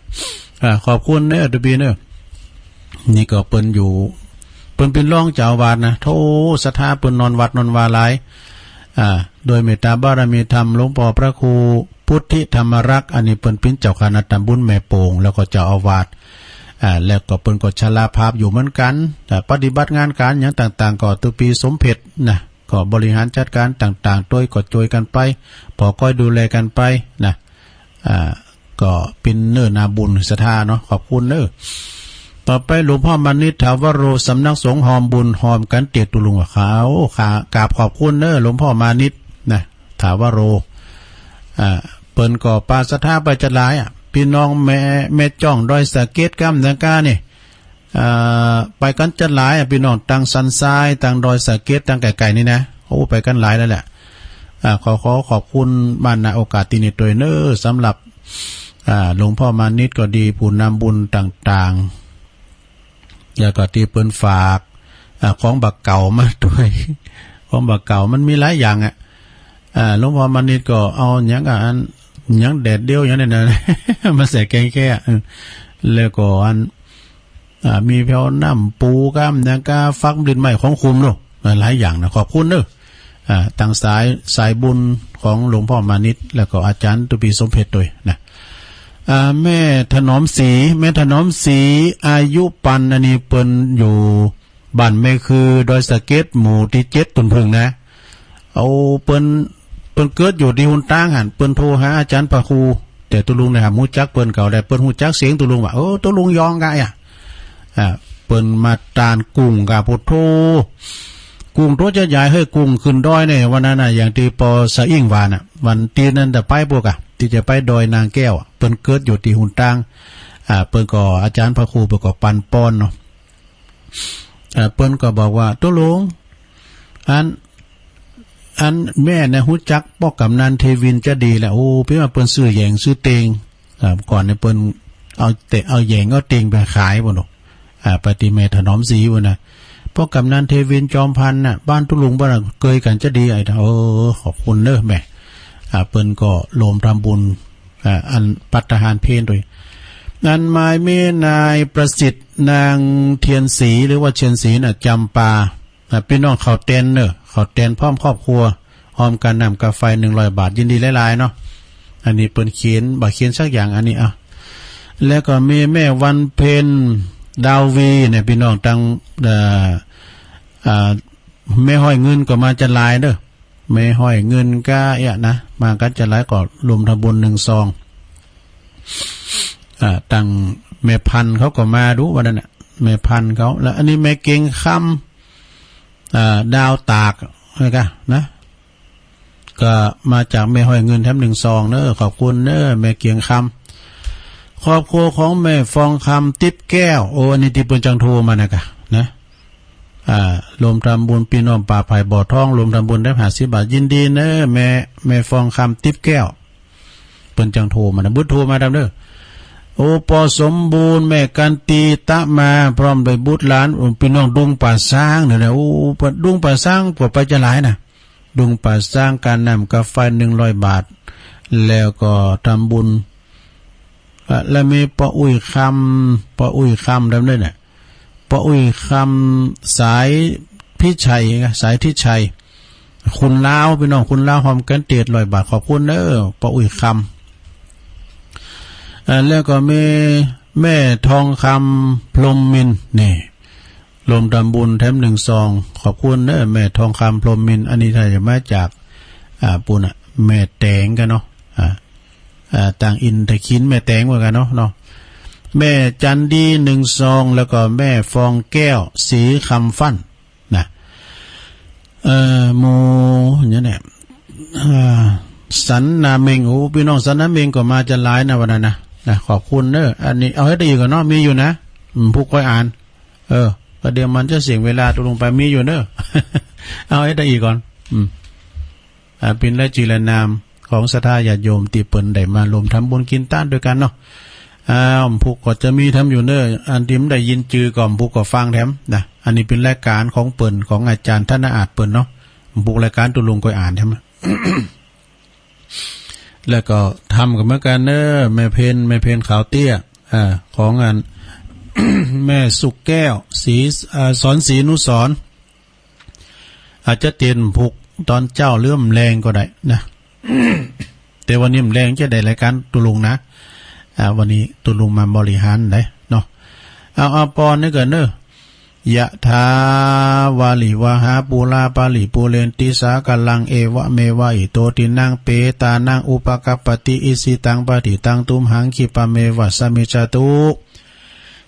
อ่า ขอบคุณเน้อ ตุ๊ปี้เน้อ นี่ก็เปิ้นอยู่ เปิ้นเป๋นรองเจ้าอาวาสนะ โธ่ ศรัทธาเปิ้นนอนวัดนอนวาหลาย อ่า โดยเมตตาบารมีธรรมหลวงป้อพระครูพุทธิธรรมรักษ์ อันนี้เปิ้นเป๋นเจ้าคณะตำบลแม่โป่ง แล้วก็เจ้าอาวาส อ่า แล้วก็เปิ้นก็ชราภาพอยู่เหมือนกั๋น อ่า ปฏิบัติงานก๋านหยังต่างๆ ก็ตุ๊ปี้สมเพชรนะ ก็บริหารจัดก๋านต่างๆ ตวยก็จ้วยกั๋นไป ผ่อก้อยดูแลกั๋นไปนะ อ่า ก็เป๋นเนื้อนาบุญศรัทธาเนาะ ขอบคุณเน้อ ต่อไปหลวงพ่อมานิต ถาวโร สำนักสงฆ์ฮอมบุญ ฮอมกั๋นเตียรติตุ๊ลุง ว่าข้า โอ้ ข้ากราบขอบคุณเน้อ หลวงพ่อมานิตนะ ถาวโร อ่า เปิ้นก็ปาศรัทธาไปจะหลายอะ ปี้น้องแม่ แม่จ้อง ดอยสะเก็ด กำเนิดกานี่ อ่า ไปกั๋นจะหลายอะ ปี้น้องตางสันทราย ตางดอยสะเก็ด ตางไก๋ๆ นี่นะ โอ้ ไปกั๋นหลายแล้วแหละ อ่า ขอ ขอขอบคุณมา ณ โอกาสตี้นี่ตวยเน้อ สำหรับ อ่า หลวงพ่อมานิตก็ดี ผู้นำบุญต่างๆ แล้วก็ตี้เปิ้นฝาก อ่า ของบ่าเก่ามาตวย ของบ่าเก่ามันมีหลายอย่างอะ อ่า หลวงพ่อมานิตก็เอาหยังอะ อัน หยังแดดเดียวหยังเนี่ยนะ มาใส่แกงแค่ เออ แล้วก็อัน อ่า มีแผ้วน้ำปู กำเนิดกา ฟัก ลิ้นไม้ ของขมเนาะ หลายอย่างนะ ขอบคุณเน้อ อ่า ตางสาย สายบุญของหลวงพ่อมานิต แล้วก็อาจ๋ารย์ตุ๊ปี้สมเพชรตวยนะ อ่า แม่ถนอมศรี แม่ถนอมศรี อายุปัน อันนี้เปิ้นอยู่บ้านแม่คือ ดอยสะเก็ด หมู่ตี้เจ็ด ตุ่นผึ้งนะ เอาเปิ้น เปิ้นเกิดอยู่ตี้ฮุนตางหั้น เปิ้นโทรหาอาจ๋ารย์พระครู แต่ตุ๊ลุงเนี่ยหาฮู้จักเปิ้นเก่าแล เปิ้นฮู้จักเสียงตุ๊ลุงว่า เออ ตุ๊ลุงยองกะอะ อ่า เปิ้นมาตานกุ้งกะ โผโธ่ กุ้งตั๋วจะใหญ่เฮ้ย กุ้งขึ้นดอยเนี่ย วันนั้นน่ะ อย่างตี้ปอสะอิ่งว่าน่ะ วันตี้นั้นจะไปปู้นกะ ตี้จะไปดอยนางแก้วอะ เปิ้นเกิดอยู่ตี้ฮุนตาง อ่า เปิ้นก็ อาจ๋ารย์พระครูเปิ้นก็ปันป้อนเนาะ อ่า เปิ้นก็บอกว่า ตุ๊ลุง อัน อันแม่เนี่ยฮู้จักป้อกำนันเทวินจะดีแหละ โอ้ เปิ้นว่าเปิ้นซื้อแหยงซื้อเตง อ่า ก่อนเนี่ยเปิ้นเอาแต่เอาแหยงเอาเตงไปขายปู้นเนาะ อ่า ไปตี้แม่ถนอมศรีปู้นนะ ป้อกำนันเทวินจอมพันธ์น่ะ บ้านตุ๊ลุงปู้นน่ะ เกยกั๋นจะดี ไอ้ เออ ขอบคุณเน้อแม่ อ่า เปิ้นก็รวมทำบุญ อ่า อันภัตตาหารเพลโดย อันหมายมีนายประสิทธิ์ นางเทียนศรี หรือว่าเทียนศรีน่ะ จำปา อ่า ปี้น้องเขาแตนเน้อ เขาแตนพร้อมครอบครัว ฮอมกาน้ำกาไฟหนึ่งร้อยบาท ยินดีหลายๆ เนาะ อันนี้เปิ้นเขียน บ่เขียนสักอย่าง อันนี้ อ่ะ แล้วก็มีแม่วันเพ็ญ ดาววี เนี่ย ปี้น้องตัง เอ่อ อ่า แม่ฮ้อยเงินก็มาจะหลายเน้อ แม่ฮ้อยเงินก้าเอี้ยนะ มากั๋นจะหลาย ก็รวมทำบุญหนึ่งซอง อ่า ตังแม่พันธุ์เขาก็มาดูว่านั้นน่ะ แม่พันธุ์เขา แล้วอันนี้แม่เกียงคำ อ่า ดาวตาก นะก้า นะ ก็มาจากแม่ฮ้อยเงินแถมหนึ่งซองเน้อ ขอบคุณเน้อแม่เกียงคำ ครอบครัวของแม่ฟองคำ ติ๊บแก้ว โอ้ อันนี้ตี้เปิ้นจังโทรมานะก้า นะ อ่า รวมทำบุญปี้น้องป่าไผ่บ่อทอง รวมทำบุญได้ห้าสิบบาท ยินดีเน้อแม่ แม่ฟองคำ ติ๊บแก้ว เปิ้นจังโทรมานะ บุตรโทรมาดำเน้อ โอ้ ปอสมบูรณ์ แม่กันตีตะมา พร้อมด้วยบุตรหลาน โอ้ ปี้น้องดุงป่าซางเนี่ยนะ โอ้ ดุงป่าซางก็ไปจะหลายนะ ดุงป่าซางกาน้ำกาไฟหนึ่งร้อยบาท แล้วก็ทำบุญ อ่ะ แล้วมีป้ออุ้ยคำ ป้ออุ้ยคำดำเน้อเนี่ย ป้ออุ้ยคำ สายพิชัยนะ สายทิชัย คุณลาว ปี้น้องคุณลาว ฮอมกั๋นเจ็ดร้อยบาท ขอบคุณเน้อ ป้ออุ้ยคำ อ่า แล้วก็มีแม่ทองคำ พรหมมินทร์ นี่ รวมทำบุญแถมหนึ่งซอง ขอบคุณเน้อแม่ทองคำ พรหมมินทร์ อันนี้ถ้าจะมาจาก อ่า ปู้นน่ะ แม่แตงกั๋นเนาะ อ่า อ่า ตังอินทขิล แม่แตงเหมือนกั๋นเนาะ เนาะ แม่จันดี หนึ่งซอง แล้วก็แม่ฟองแก้ว สีคำฟั่น นะ เอ่อ หมู่เนี่ยเนี่ย เอ่อ สันนาเม็ง โอ้ ปี้น้องสันนาเม็งก็มาจะหลายนะวันนั้นนะ นะ ขอบคุณเน้อ อันนี้เอาให้ได้อีกก่อนเนาะ มีอยู่นะ อืม ผู้ค่อยอ่าน เออ ประเดี๋ยวมันจะเสียเวลาตุ๊ลุงไป มีอยู่เน้อ เอาให้ได้อีกก่อน อืม อ่า เป๋นรายจื้อรายนามของศรัทธาญาติโยมตี้เปิ้นได้มารวมทำบุญกิ๋นตานด้วยกั๋นเนาะ อ่า อำพุกก็จะมีทำอยู่เน้อ อันตี้บ่ได้ยินจื้อก็อำพุกก็ฟังแถมนะ อันนี้เป๋นรายก๋านของเปิ้น ของอาจ๋ารย์ธนอาจเปิ้นเนาะ อำพุกรายก๋านตุ๊ลุงก็อ่านแถม แล้วก็ทำกั๋นเหมือนกั๋นเน้อ แม่เพ็ญ แม่เพ็ญขาวเตี้ย อ่า ของอัน แม่สุขแก้ว ศรี อ่า สอนศรีอนุสรณ์ อาจจะเตียนอำพุกต๋อนเจ๊าหรืออำแลงก็ได้นะ แต่วันนี้อำแลงจะได้รายก๋านตุ๊ลุงนะ อ่า วันนี้ตุ๊ลุงมาบริหารได้เนาะ เอา เอาปอนนี่ก่อนเน้อ ยะถา วาริวะหา ปูรา ปะริปูเรนติ สาคะรัง เอวะเมวะ อิโต ทินนัง เปตานัง อุปะกัปปะติ อิชิตัง ปะฏิตัง ตุมหัง ขิปปะเมวะ สะมิชฌะตุ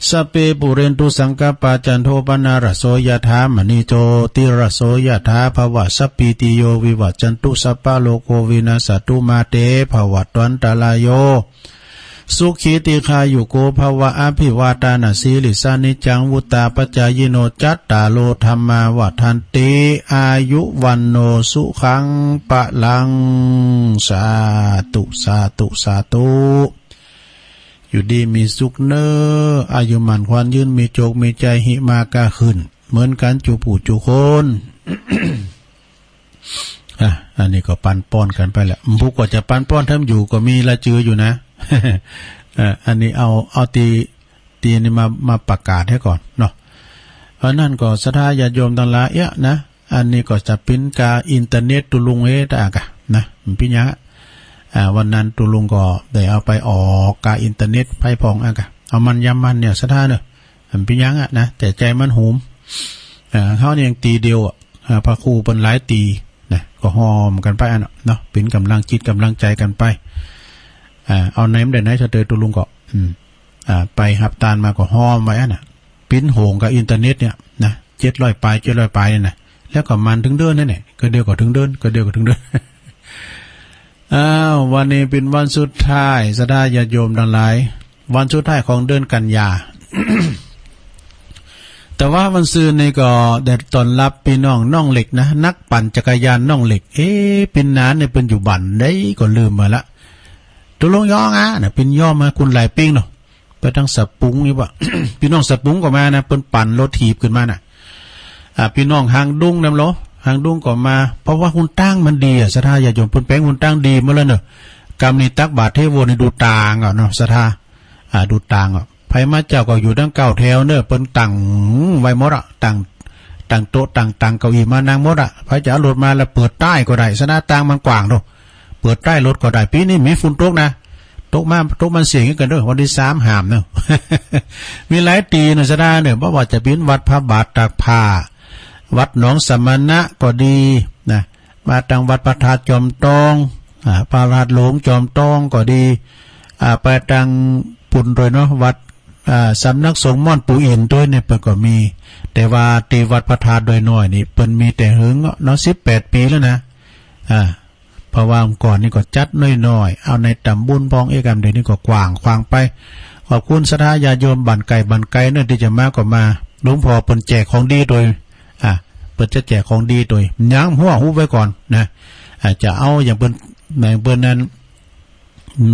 สัพเพ ปูเรนตุ สังกัปปา จันโท ปะนะระโส ยะถา มะณิ โชติระโส ยะถา ภะวะ สัพพีติโย วิวัชชันตุ สัพพะโรโค วินัสสะตุ มาเต ภะวัตวันตะราโย สุขี ทีฆายุโก ภะวะ อะภิวาตานะสีลิสสะ นิจจัง วุตตาปะจายิโน จัตตาโร ธัมมา วัฑฒันติ อายุ วัณโณ สุขัง พะลัง สาธุ สาธุ สาธุ อยู่ดีมีสุขเน้อ อายุหมั้นขวัญยืน มีโจคมีชัย หิมาก้าขึ้น เหมือนกั๋นจุผู้จุคน อ่ะ อันนี้ก็ปันป้อนกั๋นไปแหละ อำพุกก็จะปันป้อนทำอยู่ก็มีรายจื้ออยู่นะ เอ่อ อันนี้เอา เอาตี้ ตี้นี่มา มาประกาศหื้อก่อนเนาะ เพราะนั้นก็ศรัทธาญาติโยมตังหลายเอี้ยนะ อันนี้ก็จะเป๋นกาอินเทอร์เน็ตตุ๊ลุงเอ้ย ตะอากะนะ มันเป๋นหยังอะ อ่า วันนั้นตุ๊ลุงก็ได้เอาไปออกกาอินเทอร์เน็ตไปพ่องอากะ เอามันยำมันเนี่ยศรัทธาเน้อ มันเป๋นหยังอะนะ แต่ใจ๋มันหุม อ่า เฮาเนี่ยยังตี้เดียวอะ อ่า พระครูเปิ้นหลายตี้นะ ก็ฮอมกั๋นไปอันเนาะ เป๋นก๋ำลังจิตก๋ำลังใจ๋กั๋นไป อ่า เอาไหนมันได้ไหน สะเตยตุ๊ลุงก็ อืม อ่า ไปฮับตานมาก็ฮอมไว้อันน่ะ ปิ๊นโหงกับอินเทอร์เน็ตเนี่ยนะ เจ็ดร้อยปาย เจ็ดร้อยปายเนี่ยนะ แล้วก็มันเถิงเดินนั่นแหละ ก็เดียวก็เถิงเดิน ก็เดียวก็เถิงเดิน อ้าว วันนี้เป๋นวันสุดท้าย ศรัทธาญาติโยมตังหลาย วันสุดท้ายของเดือนกันยา แต่ว่าวันซืนนี่ก็ได้ต้อนฮับปี้น้องหนองเหล็กนะ นักปั่นจักรยานหนองเหล็ก เอ๊ะ ปี้นานนี่เปิ้นอยู่บ้านใดก็ลืมไปละ ตุ๊ลุงยองอะนะ เปิ้นยองมา คุณหลายปิ้งเนาะ ไปตางสะปุงนี่วะ ปี้น้องสะปุงก็มานะ เปิ้นปั่นรถถีบขึ้นมาน่ะ อ่า ปี้น้องหางดุงนำลอ หางดุงก็มา เพราะว่าหุนตางมันดีอะ ศรัทธาญาติโยม เปิ้นแป๋งหุนตางดีหมดแล้วเนาะ กำนี้ตักบาตรเทโวนี่ดูตางเอาเนาะ ศรัทธา อ่า ดูตางเอา ใผมาเจ้าก็อยู่ตางเก้าแถวเนาะ เปิ้นตั้งไว้หมดอะ ตั้ง ตั้งโต๊ะ ตั้งตัง เก้าอี้มานั่งหมดอะ ใผจะเอารถมาแล้วเปิดใต้ก็ได้ ศรัทธา ตางมันกว้างเนาะ เปิดใต้รถก็ได้ ปี๋นี้มีฝนตกนะ ตกมา ตกมันเสียงกันเนาะ วันตี้สามห้ามเนาะ มีหลายตี้เนาะ ศรัทธาเนาะ บ่ว่าจะเป๋นวัดพระบาทตากผ้า วัดหนองสมณะก็ดีนะ มาตางวัดพระธาตุจอมตอง อ่า พระธาตุหลวงจอมตองก็ดี อ่า ไปตางปุ้นตวยเนาะ วัด อ่า สำนักสงฆ์ม่อนปู่อินตวยเนี่ย เปิ้นก็มี แต่ว่าตี้วัดพระธาตุดอยน้อยนี่ เปิ้นมีแต่เหิงเนาะ สิบแปดปี๋แล้วนะ อ่า เพราะว่าก่อนนี่ก็จัดน้อยๆ เอาในต๋ำบุญพ่อง เอ๊ะ กำเดี๋ยวนี้ก็กว้างขวางไป ขอบคุณศรัทธาญาติโยมบ้านไก๋บ้านไก๋เนาะ ตี้จะมาก็มา หลวงพ่อเปิ้นแจกของดีตวย อ่ะ เปิ้นจะแจกของดีตวย ยังหัวฮู้ไว้ก่อนนะ อ่ะ จะเอาอย่างเปิ้น อย่างเปิ้นนั้น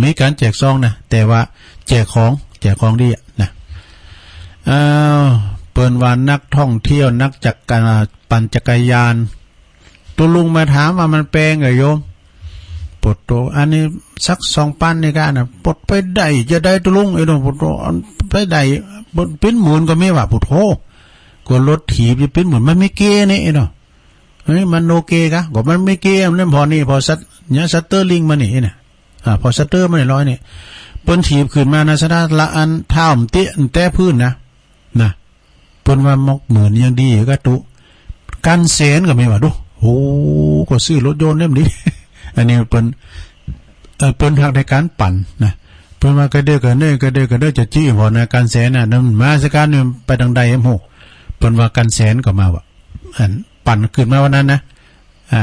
มีก๋านแจกซองนะ แต่ว่าแจกของ แจกของดีอะนะ อ้าว เปิ้นว่านักท่องเที่ยว นักจักร ปั่นจักรยาน ตุ๊ลุงมาถามว่ามันแปงอะโยม ปะโถ อันนี้สักสองปันนี่ก้านะ ปะโถ ไปได้จะได้ตุ๊ลุง เอ้ยเนาะ ปะโถ ไปได้ เป๋นหมื่นก็มีวะ ปะโถ ก็รถถีบจะเป๋นหมื่น มันมีเกียร์นี่ เอ้ยเนาะ เฮ้ย มันโอเคกะ ก็มันมีเกียร์ มันผ่อนนี่ ผ่อนสะ เนี่ย สเตอร์ลิงมันนี่นะ อ่า ผ่อนสเตอร์มันนี่ร้อยนี่ เปิ้นถีบขึ้นมานะ ศรัทธา ละอันเท้ามันเตะ มันแตะพื้นนะ นะ เปิ้นว่ามอกหมื่นยังดีกะตุ๊ กันแสนก็มีวะดู โห ก็ซื้อรถยนต์เนี่ยมันดี อันนี้เปิ้น เอ่อ เปิ้นฮักในก๋านปั่นนะ เปิ้นว่ากะเด้อกะเด้อกะเด้อกะเด้อ จะจี้ผ่อนนะ กันแสนน่ะ นั่นมาสักก้านนี่ไปตางใด โอ้โห เปิ้นว่ากันแสนก็มาวะ อันปั่นขึ้นมาวันนั้นนะ อ่า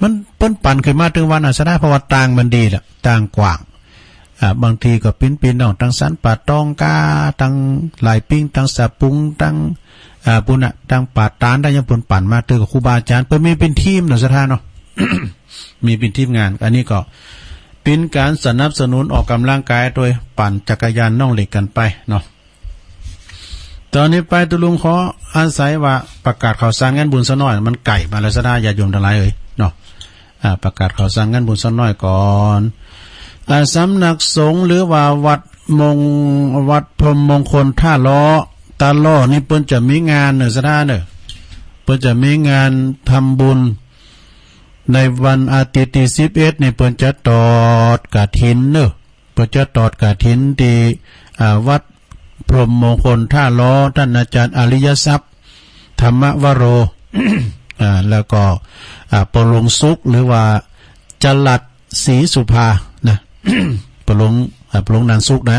มัน เปิ้นปั่นขึ้นมาตึงวันอาสนะ เพราะว่าตางมันดีแหละ ตางกว้าง อ่า บางทีก็เป๋นปี้น้องตางสันป่าตองก้า ตางหลายปิ้ง ตางสะปุง ตาง อ่า ปุ้นน่ะ ตางป่าตาด ตางหยัง เปิ้นปั่นมา เตื้อกับครูบาอาจ๋ารย์ เปิ้นมีเป๋นทีมเนาะ ศรัทธาเนาะ มีเป๋นทีมงาน อันนี้ก็เป๋นก๋านสนับสนุนออกก๋ำลังกายโดยปั่นจักรยานหนองเหล็กกั๋นไปเนาะ ต๋อนนี้ไปตุ๊ลุงขออาศัยว่าประกาศข่าวสารงานบุญสักหน้อย มันใก้มาแล้วศรัทธาญาติโยมตังหลายเอ๋ยเนาะ อ่า ประกาศข่าวสารงานบุญสักหน้อยก่อน อ่า สำนักสงฆ์หรือว่าวัดมง วัดพรหมมงคลต้าเลาะ ต้าเลาะนี่เปิ้นจะมีงานเนาะศรัทธาเนาะ เปิ้นจะมีงานทำบุญ ในวันอาทิตย์ตี้สิบเอ็ดนี่เปิ้นจะตอดกฐินเนาะ เปิ้นจะตอดกฐินตี้ อ่า วัดพรหมมงคลต้าเลาะ ต้านอาจ๋ารย์อริยทรัพย์ ธรรมวโร อ่า แล้วก็ อ่า ปอหลวงสุข หรือว่าจรัสศรีสุภานะ ปอหลวง อ่า ปอหลวงนันสุขนะ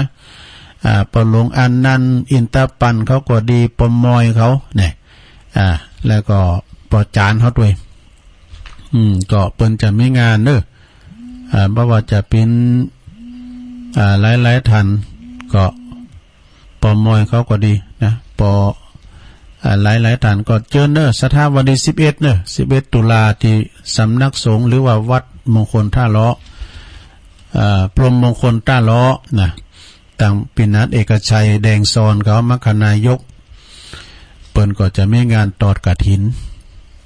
อ่า ปอหลวงอานันต์อินตปันเขาก็ดี ปอมอยเขาเนี่ย อ่า แล้วก็ปอจ๋ารย์เขาตวย อืม ก็เปิ้นจะมีงานเนาะ อ่า บ่ว่าจะเป๋น อ่า หลายๆ ต้าน ก็ปอมอยเขาก็ดีนะ ปอ อ่า หลายๆ ต้านก็เจิญเนาะ ศรัทธา วันตี้สิบเอ็ดเนาะ สิบเอ็ด ตุลา ตี้สำนักสงฆ์หรือว่าวัดมงคลต้าเลาะ อ่า พรหมมงคลต้าเลาะนะ ตางปี้นัดเอกชัย แดงซอนเขา มคคนายก เปิ้นก็จะมีงานตอดกฐิน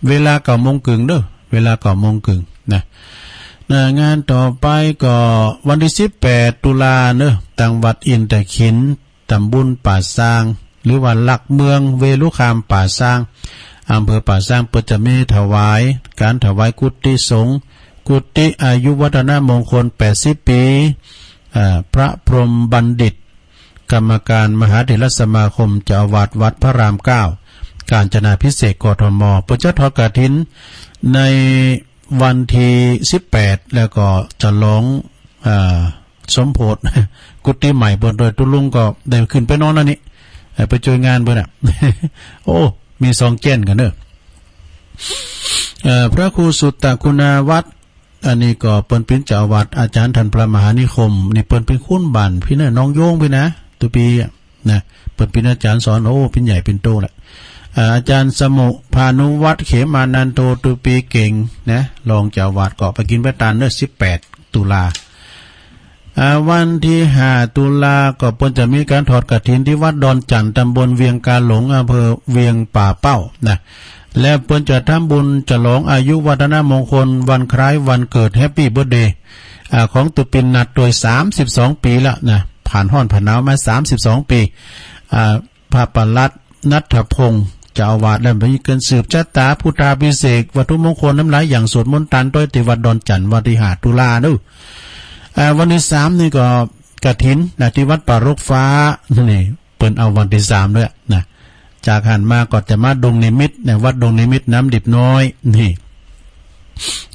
เวลาเก้าโมงเกิ่งเนาะ เวลาเก้าโมงเกิ่งนะ นะ งานต่อไปก็วันตี้สิบแปด ตุลาเนาะ ตางวัดอินทขิล ต๋ำบุญป่าซาง หรือว่าหลักเมืองเวรุคามป่าซาง อำเภอป่าซาง เปิ้นจะมีถวาย ก๋านถวายกุฏิสงฆ์ กุฏิอายุวัฒนมงคลแปดสิบปี๋ อ่า พระพรหมบัณฑิต กรรมการมหาเถรสมาคม เจ้าอาวาสวัดพระรามเก้า กาญจนาภิเษก กทม เปิ้นจะทอดกฐินในวันตี้สิบแปด แล้วก็ฉลอง อ่า สมโภชกุฏิใหม่เปิ้นตวย ตุ๊ลุงก็ได้ขึ้นไปนอนอันนี้ เอ่อ ไปจ้วยงานเปิ้นน่ะ โอ้ มีซองแจ้นกั๋นเนาะ เอ่อ พระครูสุตตคุณาวัตร อันนี้ก็เปิ้นเป๋นเจ้าอาวาส อาจ๋ารย์ต้านพระมหานิคม นี่เปิ้นเป๋นคนบ้านปี้เนาะ หนองโยงปี้นะ ตุ๊ปี้อะนะ เปิ้นเป๋นอาจ๋ารย์สอน โอ้ เป๋นใหญ่เป๋นโตแล้ว อ่า อาจ๋ารย์สมุภานุวัฒน์ เขมานันโท ตุปีเก๋งนะ รองเจ้าอาวาส ก็ไปกิ๋นไปตานเน่อ สิบแปดตุลา อ่า วันตี้ห้าตุลาก็เปิ้นจะมีก๋านทอดกฐินตี้วัดดอนจั่น ตำบลเวียงกาหลง อำเภอเวียงป่าเป้านะ และเปิ้นจะทำบุญฉลองอายุวัฒนมงคลวันคล้ายวันเกิด แฮปปี้เบิร์ธเดย์ อ่า ของตุปินนัดโดยสามสิบสองปี๋ละนะ ผ่านฮ้อนผ่านหนาวมาสามสิบสองปี๋ อ่า พระปลัดณัฐพงษ์ เจ้าอาวาส และไปเกินสืบชะตาพุทธาภิเษก วัตถุมงคลน้ำหลายอย่าง สวดมนต์ตานต้อยตี้วัดดอนจั่น วันตี้ห้าตุลาเน่อ อ่า วันตี้สามนี่ก็กฐินนะ ตี้วัดป่ารกฟ้า นี่เปิ้นเอาวันตี้สามด้วยนะ จากหั้นมาก็จะมาดงนิมิตนะ วัดดงนิมิตน้ำดิบน้อย นี่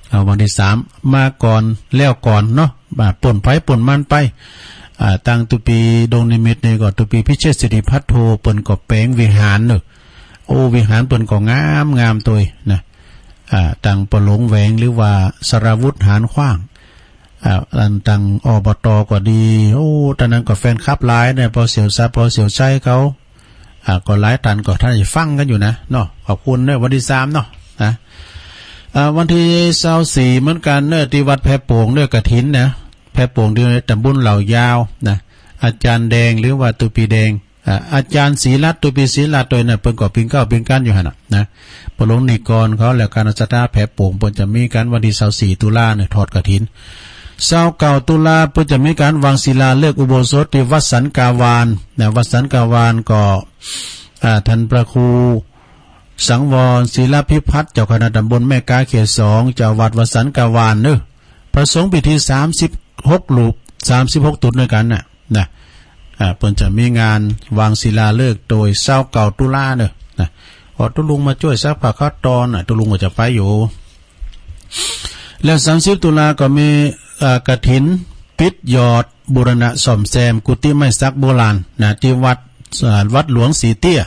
เอาวันตี้สามมาก่อนแล้วก่อนเนาะ อ่า ป้นไผป้นมันไป อ่า ตั้งตุปีดงนิมิตนี่ก็ตุปีพิเชษฐสิริพัทโท เปิ้นก็แป๋งวิหารเน่อ โอ้ วิหารเปิ้นก็งามงามตวยนะ อ่า ตังป้อหลวงแหวง หรือว่าสราวุธหานขว้าง อ่า อันตัง อบต ก็ดี โอ้ ต๋อนนั้นก็แฟนคลับหลายเนี่ย ป้อเสี่ยวศักดิ์ ป้อเสี่ยวชัยเขา อ่า ก็หลายต้านก็ต้านจะฟังกั๋นอยู่นะเนาะ ขอบคุณเน่อ วันตี้สามเนาะ นะ อ่า วันตี้ซาวสี่เหมือนกั๋นเน่อ ตี้วัดแพโป่งเน่อ กฐินนะ แพโป่งตี้ตำบลเหล่ายาวนะ อาจ๋ารย์แดง หรือว่าตุปีแดง อ่า อาจ๋ารย์ศรีรัตน์ ตุปีศรีรัตน์ตวยนะ เปิ้นก็ปิ้งเก๊าปิ้งก้านอยู่หั้นน่ะนะ ป้อหลวงนิกรเขา และคณะศรัทธาแพโป่ง เปิ้นจะมีก๋านวันตี้ซาวสี่ตุลาเน่อ ทอดกฐิน ซาวเก้าตุลา เปิ้นจะมีก๋านวางศิลาฤกษ์อุโบสถตี้วัดสันกาวานนะ วัดสันกาวานก็ อ่า ต้านพระครูสังวรศิลพิพัฒน์ เจ้าคณะตำบลแม่ก๊าเขตสอง เจ้าอาวาสวัดสันกาวานเน่อ พระสงฆ์พิธีสามสิบหกรูป สามสิบหกตุ๊นด้วยกั๋นน่ะ นะ อ่า เปิ้นจะมีงานวางศิลาฤกษ์โดยซาวเก้าตุลาเน่อ นะ ก็ตุ๊ลุงมาจ้วยซักผ้าขาวตอนน่ะ ตุ๊ลุงก็จะไปอยู่ แล้วสามสิบตุลาก็มี อ่า กฐินปิดยอดบูรณะซ่อมแซมกุฏิไม้สักโบราณนะ ตี้วัด อ่า วัดหลวงสีเตี้ย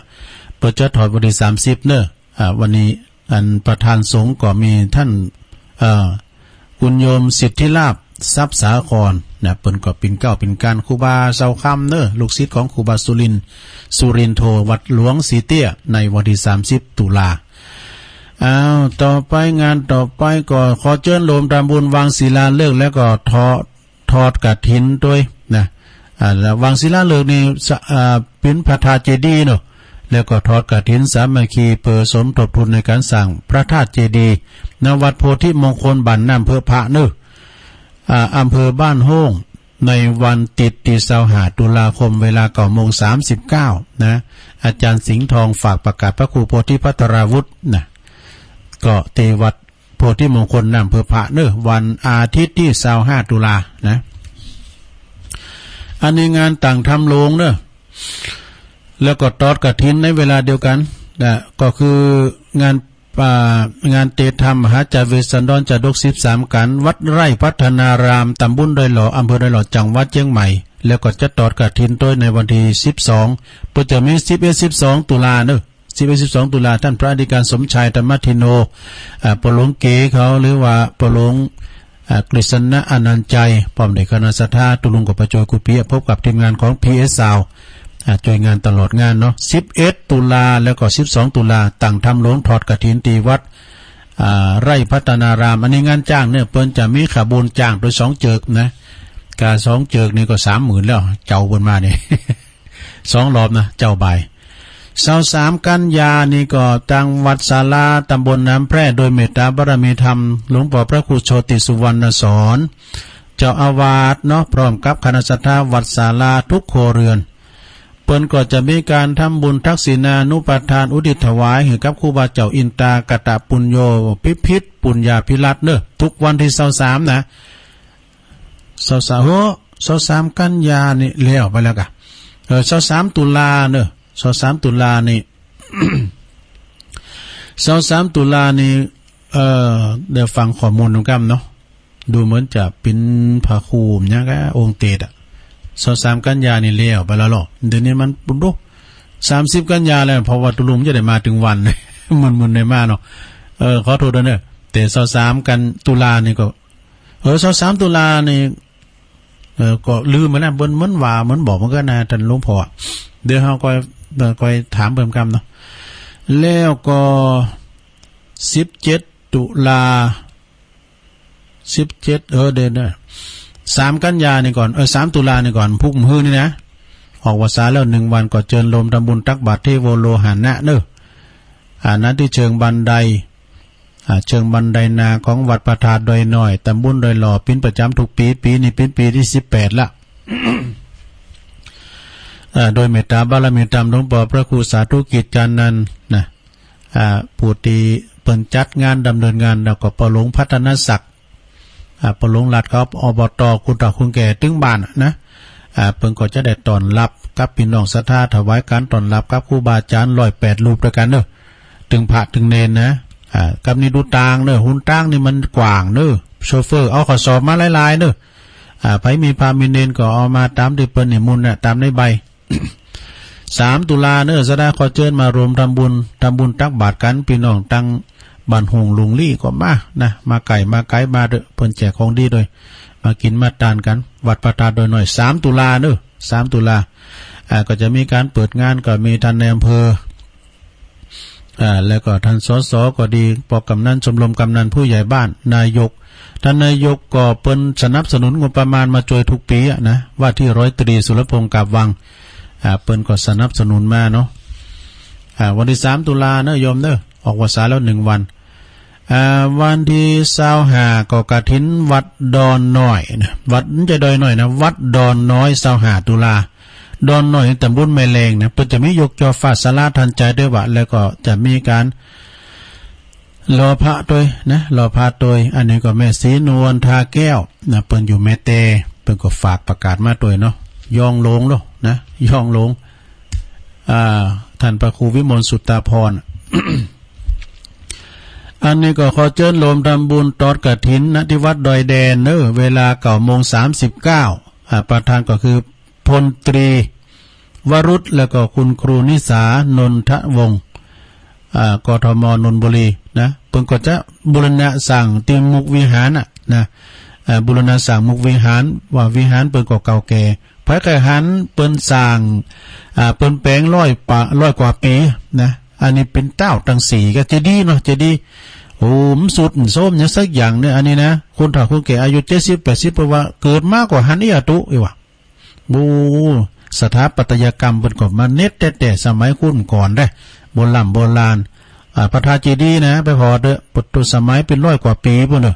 เปิ้นจะทอดวันตี้สามสิบเน่อ อ่า วันนี้อันประธานสงฆ์ก็มีต้าน เอ่อ คุณโยมสิทธิลาภ ทรัพย์สาครนะ เปิ้นก็ปิ้งเก๊าปิ้งก้านครูบาเสาคำเน่อ ลูกศิษย์ของครูบาสุรินทร์ สุรินโท วัดหลวงสีเตี้ย ในวันตี้สามสิบตุลา อ้าว ต่อไปงานต่อไปก็ขอเจิญโยมทำบุญวางศิลาฤกษ์ แล้วก็ทอด ทอดกฐินตวยนะ อ่า แล้ววางศิลาฤกษ์นี่สะ อ่า เป๋นพระธาตุเจดีย์เนาะ แล้วก็ทอดกฐินสามัคคีเปื้อสมทบทุนในก๋านสร้างพระธาตุเจดีย์ ณ วัดโพธิมงคล บ้านน้ำเพิงพระเน่อ อ่า อำเภอบ้านโฮ่ง ในวันติ๊ดตี้ซาวห้าตุลาคม เวลาเก้าโมงสามสิบเก้านะ อาจ๋ารย์สิงห์ทองฝากประกาศพระครูโพธิภัทราวุฒินะ ก็ตี้วัด โพธิมงคลน้ำเพิงพระเน่อ วันอาทิตย์ตี้ซาวห้าตุลานะ อันนี้งานตั้งธรรมโลงเน่อ แล้วก็ทอดกฐินในเวลาเดียวกั๋นนะ ก็คืองาน อ่า งานเตธรรมมหาจาเวสสันดรจาดกสิบสามกั๋น วัดไร่พัฒนาราม ตำบลดอยหล่อ อำเภอดอยหล่อ จังหวัดเจียงใหม่ แล้วก็จะทอดกฐินตวยในวันตี้สิบสอง เปิ้นจะมีสิบเอ็ด สิบสองตุลาเน่อ สิบเอ็ด สิบสองตุลา ต้านพระอธิการสมชายธรรมทินโน อ่า ป้อหลวงเก๋เขา หรือว่าป้อหลวง อ่า กฤษณะอนันต์ชัย พร้อมด้วยคณะศรัทธา ตุ๊ลุงก็ไปจ้วยกู้เปีย พบกับทีมงานของ พีเอส ซาวด์ อ่า จ้วยงานตลอดงานเนาะ สิบเอ็ดตุลา แล้วก็สิบสองตุลา ตั้งธรรมโลงทอดกฐินตี้วัด อ่า ไร่พัฒนาราม อันนี้งานจ๊างเน่อ เปิ้นจะมีขบวนจ๊างโดยสองเจิกนะ กาสองเจิกนี่ก็สามหมื่นแล้ว เจ้าเปิ้นมานี่ สองรอบนะ เจ๊าบ่าย ซาวสามกัญญานี่ก็ตางวัดศาลา ตำบลน้ำแพร่ โดยเมตตาบารมีธรรม หลวงป้อพระครูโชติสุวรรณสอน เจ้าอาวาสเนาะ พร้อมกับคณะศรัทธาวัดศาลาทุกครัวเรือน เปิ้นก็จะมีก๋านทำบุญทักษิณานุปทานอุทิศถวายหื้อกับครูบาเจ้าอินตากตปุญโญ พิพิธปุญญาภิรัตน์เน่อ ทุกวันตี้ซาวสามนะ ซาวสาม เฮ้อ ซาวสามกัญญานี่แล้วไปแล้วกา เออ ซาวสามตุลาเน่อ ซาวสามตุลานี่ ซาวสามตุลานี่ เอ่อ เดี๋ยวฟังข้อมูลนำก้ำเนาะ ดูเหมือนจะเป๋นพระครูเนี่ยกา องค์เตสน์อะ ซาวสามกัญญานี่แล้วไปแล้วเหรอ เดี๋ยวนี้มัน ดู สามสิบกัญญาแล้ว เพราะว่าตุ๊ลุงจะได้มาเถิงวัน มัน มันได้มาเนาะ เออ ขอโทษด้วยเน่อ แต่ซาวสามกัญ ตุลานี่ก็ เออ ซาวสามตุลานี่ เออ ก็ลืมไปแล้ว เปิ้น เปิ้นว่า เปิ้นบอกเหมือนกั๋นนะ ต้านหลวงป้ออะ เดี๋ยวเฮาก็ เอ่อ ก็ถามเปิ้นกำเนาะ แล้วก็ สิบเจ็ด ตุลา สิบเจ็ด เออ เดี๋ยวนะ สาม กันยานี่ก่อน เออ สาม ตุลานี่ก่อน พุกมื้อนี่นะ ออกพรรษาแล้วหนึ่งวันก็เจิญโฮมทำบุญตักบาตรเทโวโลหะนะเนอะ อ่า ณ ที่เชิงบันได อ่า เชิงบันไดนาของวัดพระธาตุดอยน้อย ตำบลดอยหล่อ เป๋นประจ๋ำทุกปี๋ ปี๋นี้เป๋นปี๋ตี้สิบแปดละ อ่า โดยเมตตาบารมีธรรมหลวงป้อพระครูสาธุกิจจานันท์นะ อ่า ผู้ตี้เปิ้นจัดงานดำเนินงาน แล้วก็ป้อหลวงพัฒนศักดิ์ อ่า ป้อหลวงหลัดเขา อบต คนเฒ่าคนแก่ตึงบ้านนะ อ่า เปิ้นก็จะได้ต้อนฮับกับปี้น้องศรัทธา ถวายก๋านต้อนฮับกับครูบาอาจ๋ารย์ร้อยแปดรูปตวยกั๋นเนอะ ตึงพระตึงเณรนะ อ่า กับนี่ดูตางเนอะ หนตางนี่มันกว้างเนอะ โชเฟอร์เอาข้อสอบมาหลายๆ เนอะ อ่า ใผมีพระมีเณรก็เอามาต๋ามตี้เปิ้นนิมนต์นะ ต๋ามในใบ สาม ตุลาเนอะ ศรัทธาขอเจิญมาโฮมทำบุญ ทำบุญตักบาตรกั๋น ปี้น้องตังบ้านโฮงลุงลี้ก็มานะ มาใก้มาไก๋มาเต๊อะ เปิ้นแจกของดีตวย มากิ๋นมาตานกั๋น วัดพระธาตุดอยน้อย สาม ตุลาเนอะ สาม ตุลา อ่า ก็จะมีก๋านเปิดงาน ก็มีต้านนายอำเภอ อ่า แล้วก็ต้าน สส ก็ดี ป้อกำนัน ชมรมกำนัน ผู้ใหญ่บ้าน นายก ต้านนายกก็เปิ้นสนับสนุนงบประมาณมาจ้วยทุกปี๋อะนะ ว่าตี้ร้อยตรีสุรพงษ์ กาบวัง อ่า เปิ้นก็สนับสนุนมาเนาะ อ่า วันตี้สาม ตุลาเนอะโยมเนอะ ออกพรรษาแล้วหนึ่งวัน อ่า วันตี้ซาวห้า ก็กฐินวัดดอนน้อยนะ วัด บ่ใจ้ดอยน้อยนะ วัดดอนน้อย ซาวห้า ตุลา ดอนน้อย ตำบลแม่แลงนะ เปิ้นจะมียกจ่อฟ้าศาลาทันใจตวยว่า แล้วก็จะมีก๋านหล่อพระตวยนะ หล่อพระตวย อันนี้ก็แม่ศรีนวล ทาแก้วนะ เปิ้นอยู่แม่แต เปิ้นก็ฝากประกาศมาตวยเนาะ ย้องโลงเนาะนะ ย้องโลง อ่า ต้านพระครูวิมลสุตตาภรณ์ อันนี้ก็ขอเจิญโฮมทำบุญตอดกฐินนะ ตี้วัดดอยแดนเนอะ เวลาเก้าโมงสามสิบเก้า อ่า ประธานก็คือ พลตรีวรุษ แล้วก็คุณครูนิสา นนทวงศ์ อ่า กทม นนทบุรีนะ เปิ้นก็จะบูรณะสร้างตี้มุกวิหารน่ะนะ อ่า บูรณะสร้างมุกวิหาร ว่าวิหารเปิ้นก็เก่าแก่ ใผใค่หันเปิ้นสร้าง อ่า เปิ้นแป๋งร้อยปะ ร้อยกว่าปี๋นะ อันนี้เป๋นเต๊าตังสี่ ก็เจดีย์เนาะ เจดีย์ โอ้ มันทรุดมันโทรมหยังสักอย่างเนอะ อันนี้นะ คนเฒ่าคนแก่อายุเจ็ดสิบแปดสิบ เปิ้นว่าเกิดมาก็หันอี้อะตุ๊อี้ว่า โอ้ สถาปัตยกรรมเปิ้นก็มาเด็ดแต๊ๆ สมัยคุนก่อนเด้ โบร่ำโบราณ อ่า พระธาตุเจดีย์นะ ไปผ่อเต๊อะ ปุตตุสมัยเป๋นร้อยกว่าปี๋ปู้นเนอะ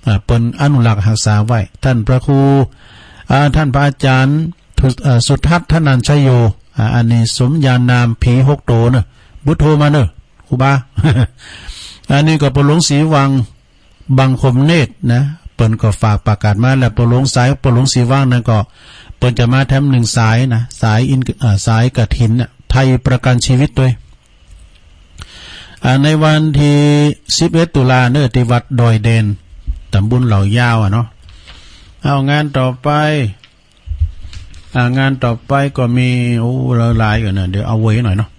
อ่า เปิ้นอนุรักษ์ฮักษาไว้ ต้านพระครู อ่า ต้านพระอาจ๋ารย์ ทุ อ่า สุทัศน์ ธนัญชโย อ่า อันนี้สมญานามผีหกโตเนอะ บุตโธมาเนอะ ครูบา อันนี้ก็ป้อหลวงศรีวัง บังคมเนตรนะ เปิ้นก็ฝากประกาศมา แล้วป้อหลวงสาย ป้อหลวงศรีวังนั้นก็ เปิ้นจะมาแถมหนึ่งสายนะ สายอิน เอ่อ สายกฐินน่ะ ไทยประกันชีวิตตวย อ่า ในวันตี้สิบเอ็ด ตุลาเนอะ ตี้วัดดอยแดน ตำบลเหล่ายาวอะเนาะ เอา งานต่อไป อ่า งานต่อไปก็มี โอ้ หลายๆ กั๋นนะ เดี๋ยวเอาไว้หน่อยเนาะ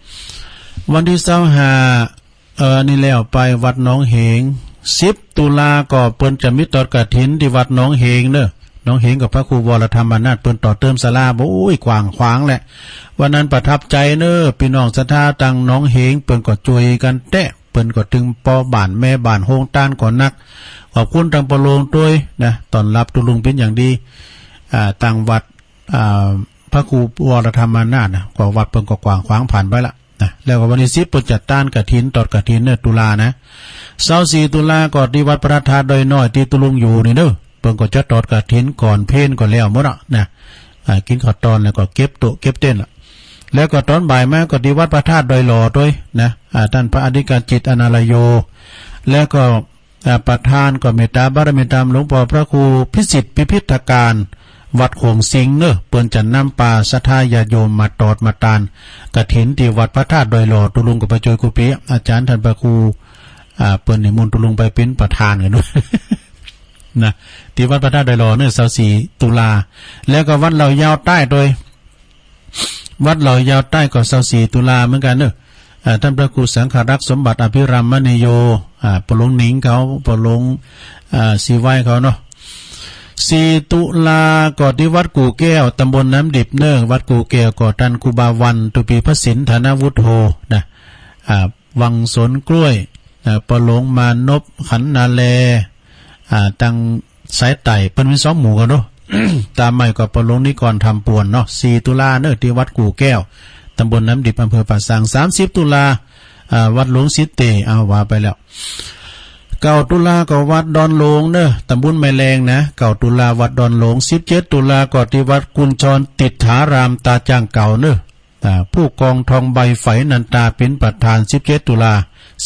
วันตี้ซาวห้า เออ อันนี้แล้วไปวัดหนองเหง สิบ ตุลาก็เปิ้นจะมีตอดกฐินตี้วัดหนองเหงเนอะ หนองเหงก็พระครูวรธรรมานาถ เปิ้นต่อเติมศาลา โอ้ย กว้างขวางแหละ วันนั้นประทับใจ๋เนอะ ปี้น้องศรัทธาตังหนองเหง เปิ้นก็จ้วยกั๋นแต๊ เปิ้นก็ตึงป้อบ้านแม่บ้าน โฮงต้านก็นัก ขอบคุณตังป้อหลวงตวยนะ ต้อนฮับตุ๊ลุงเป๋นอย่างดี อ่า ตังวัด อ่า พระครูวรธรรมานาถนะ ก็วัดเปิ้นก็กว้างขวางผ่านไปละนะ แล้วก็วันตี้สิบ เปิ้นจะตานกฐิน ตอดกฐินเนอะ ตุลานะ ซาวสี่ ตุลาก็ตี้วัดพระธาตุดอยน้อยตี้ตุ๊ลุงอยู่นี่เนอะ เปิ้นก็จะตอดกฐินก่อนเพลก็แล้วหมดอะนะ อ่า กิ๋นข้าวตอนแล้วก็เก็บโต๊ะเก็บเต็นท์ละ แล้วก็ตอนบ่ายมาก็ตี้วัดพระธาตุดอยหล่อตวยนะ อ่า ต้านพระอธิการจิต อนาลโย แล้วก็ อ่า ประธานก็เมตตาบารมีธรรมหลวงป้อพระครูพิสิทธิ์พิพิธการ วัดโขงสิงห์เนอะ เปิ้นจะนำปาศรัทธาญาติโยมมาตอดมาตานกฐินตี้วัดพระธาตุดอยหล่อ ตุ๊ลุงก็ไปจ้วยกู้ปี๋ อาจ๋ารย์ต้านพระครู อ่า เปิ้นนิมนต์ตุ๊ลุงไปเป๋นประธานกั๋นตวย นะ ตี้วัดพระธาตุดอยหล่อเนอะ ซาวสี่ ตุลา แล้วก็วัดเหล่ายาวใต้ตวย วัดเหล่ายาวใต้ก็ซาวสี่ ตุลาเหมือนกั๋นเนอะ อ่า ต้านพระครูสังฆรักษ์สมบัติอภิรามมณีโย อ่า ป้อหลวงหนิงเขา ป้อหลวง อ่า ศรีไว้เขาเนาะ สี่ ตุลาก็ตี้วัดกู่แก้ว ตำบลน้ำดิบเนอะ วัดกู่แก้วก็ต้านครูบาวัน ตุปีพระสิน ฐานวุฒโธ นะ อ่า วังสวนกล้วย อ่า ป้อหลวงมานพขันนาแล อ่า ตังสายใต้ เปิ้นมีสองหมู่กั๋นเนาะ ต๋ามใหม่ก็ป้อหลวงนิกรธรรมปวนเนาะ สี่ตุลาเนาะ ตี้วัดกู่แก้ว ตำบลน้ำดิบ อำเภอป่าซาง สามสิบตุลา อ่า วัดหลวงสิทธิ์เต เอาว่าไปแล้ว เก้าตุลาก็วัดดอนหลวงเนาะ ตำบลแม่แลงนะ เก้าตุลาวัดดอนหลวง สิบเจ็ดตุลาก็ตี้วัดกุญชรติษฐารามตาจ้างเก่าเนาะ อ่า ผู้กองทองใบไฝนันตาเป๋นประธาน สิบเจ็ดตุลา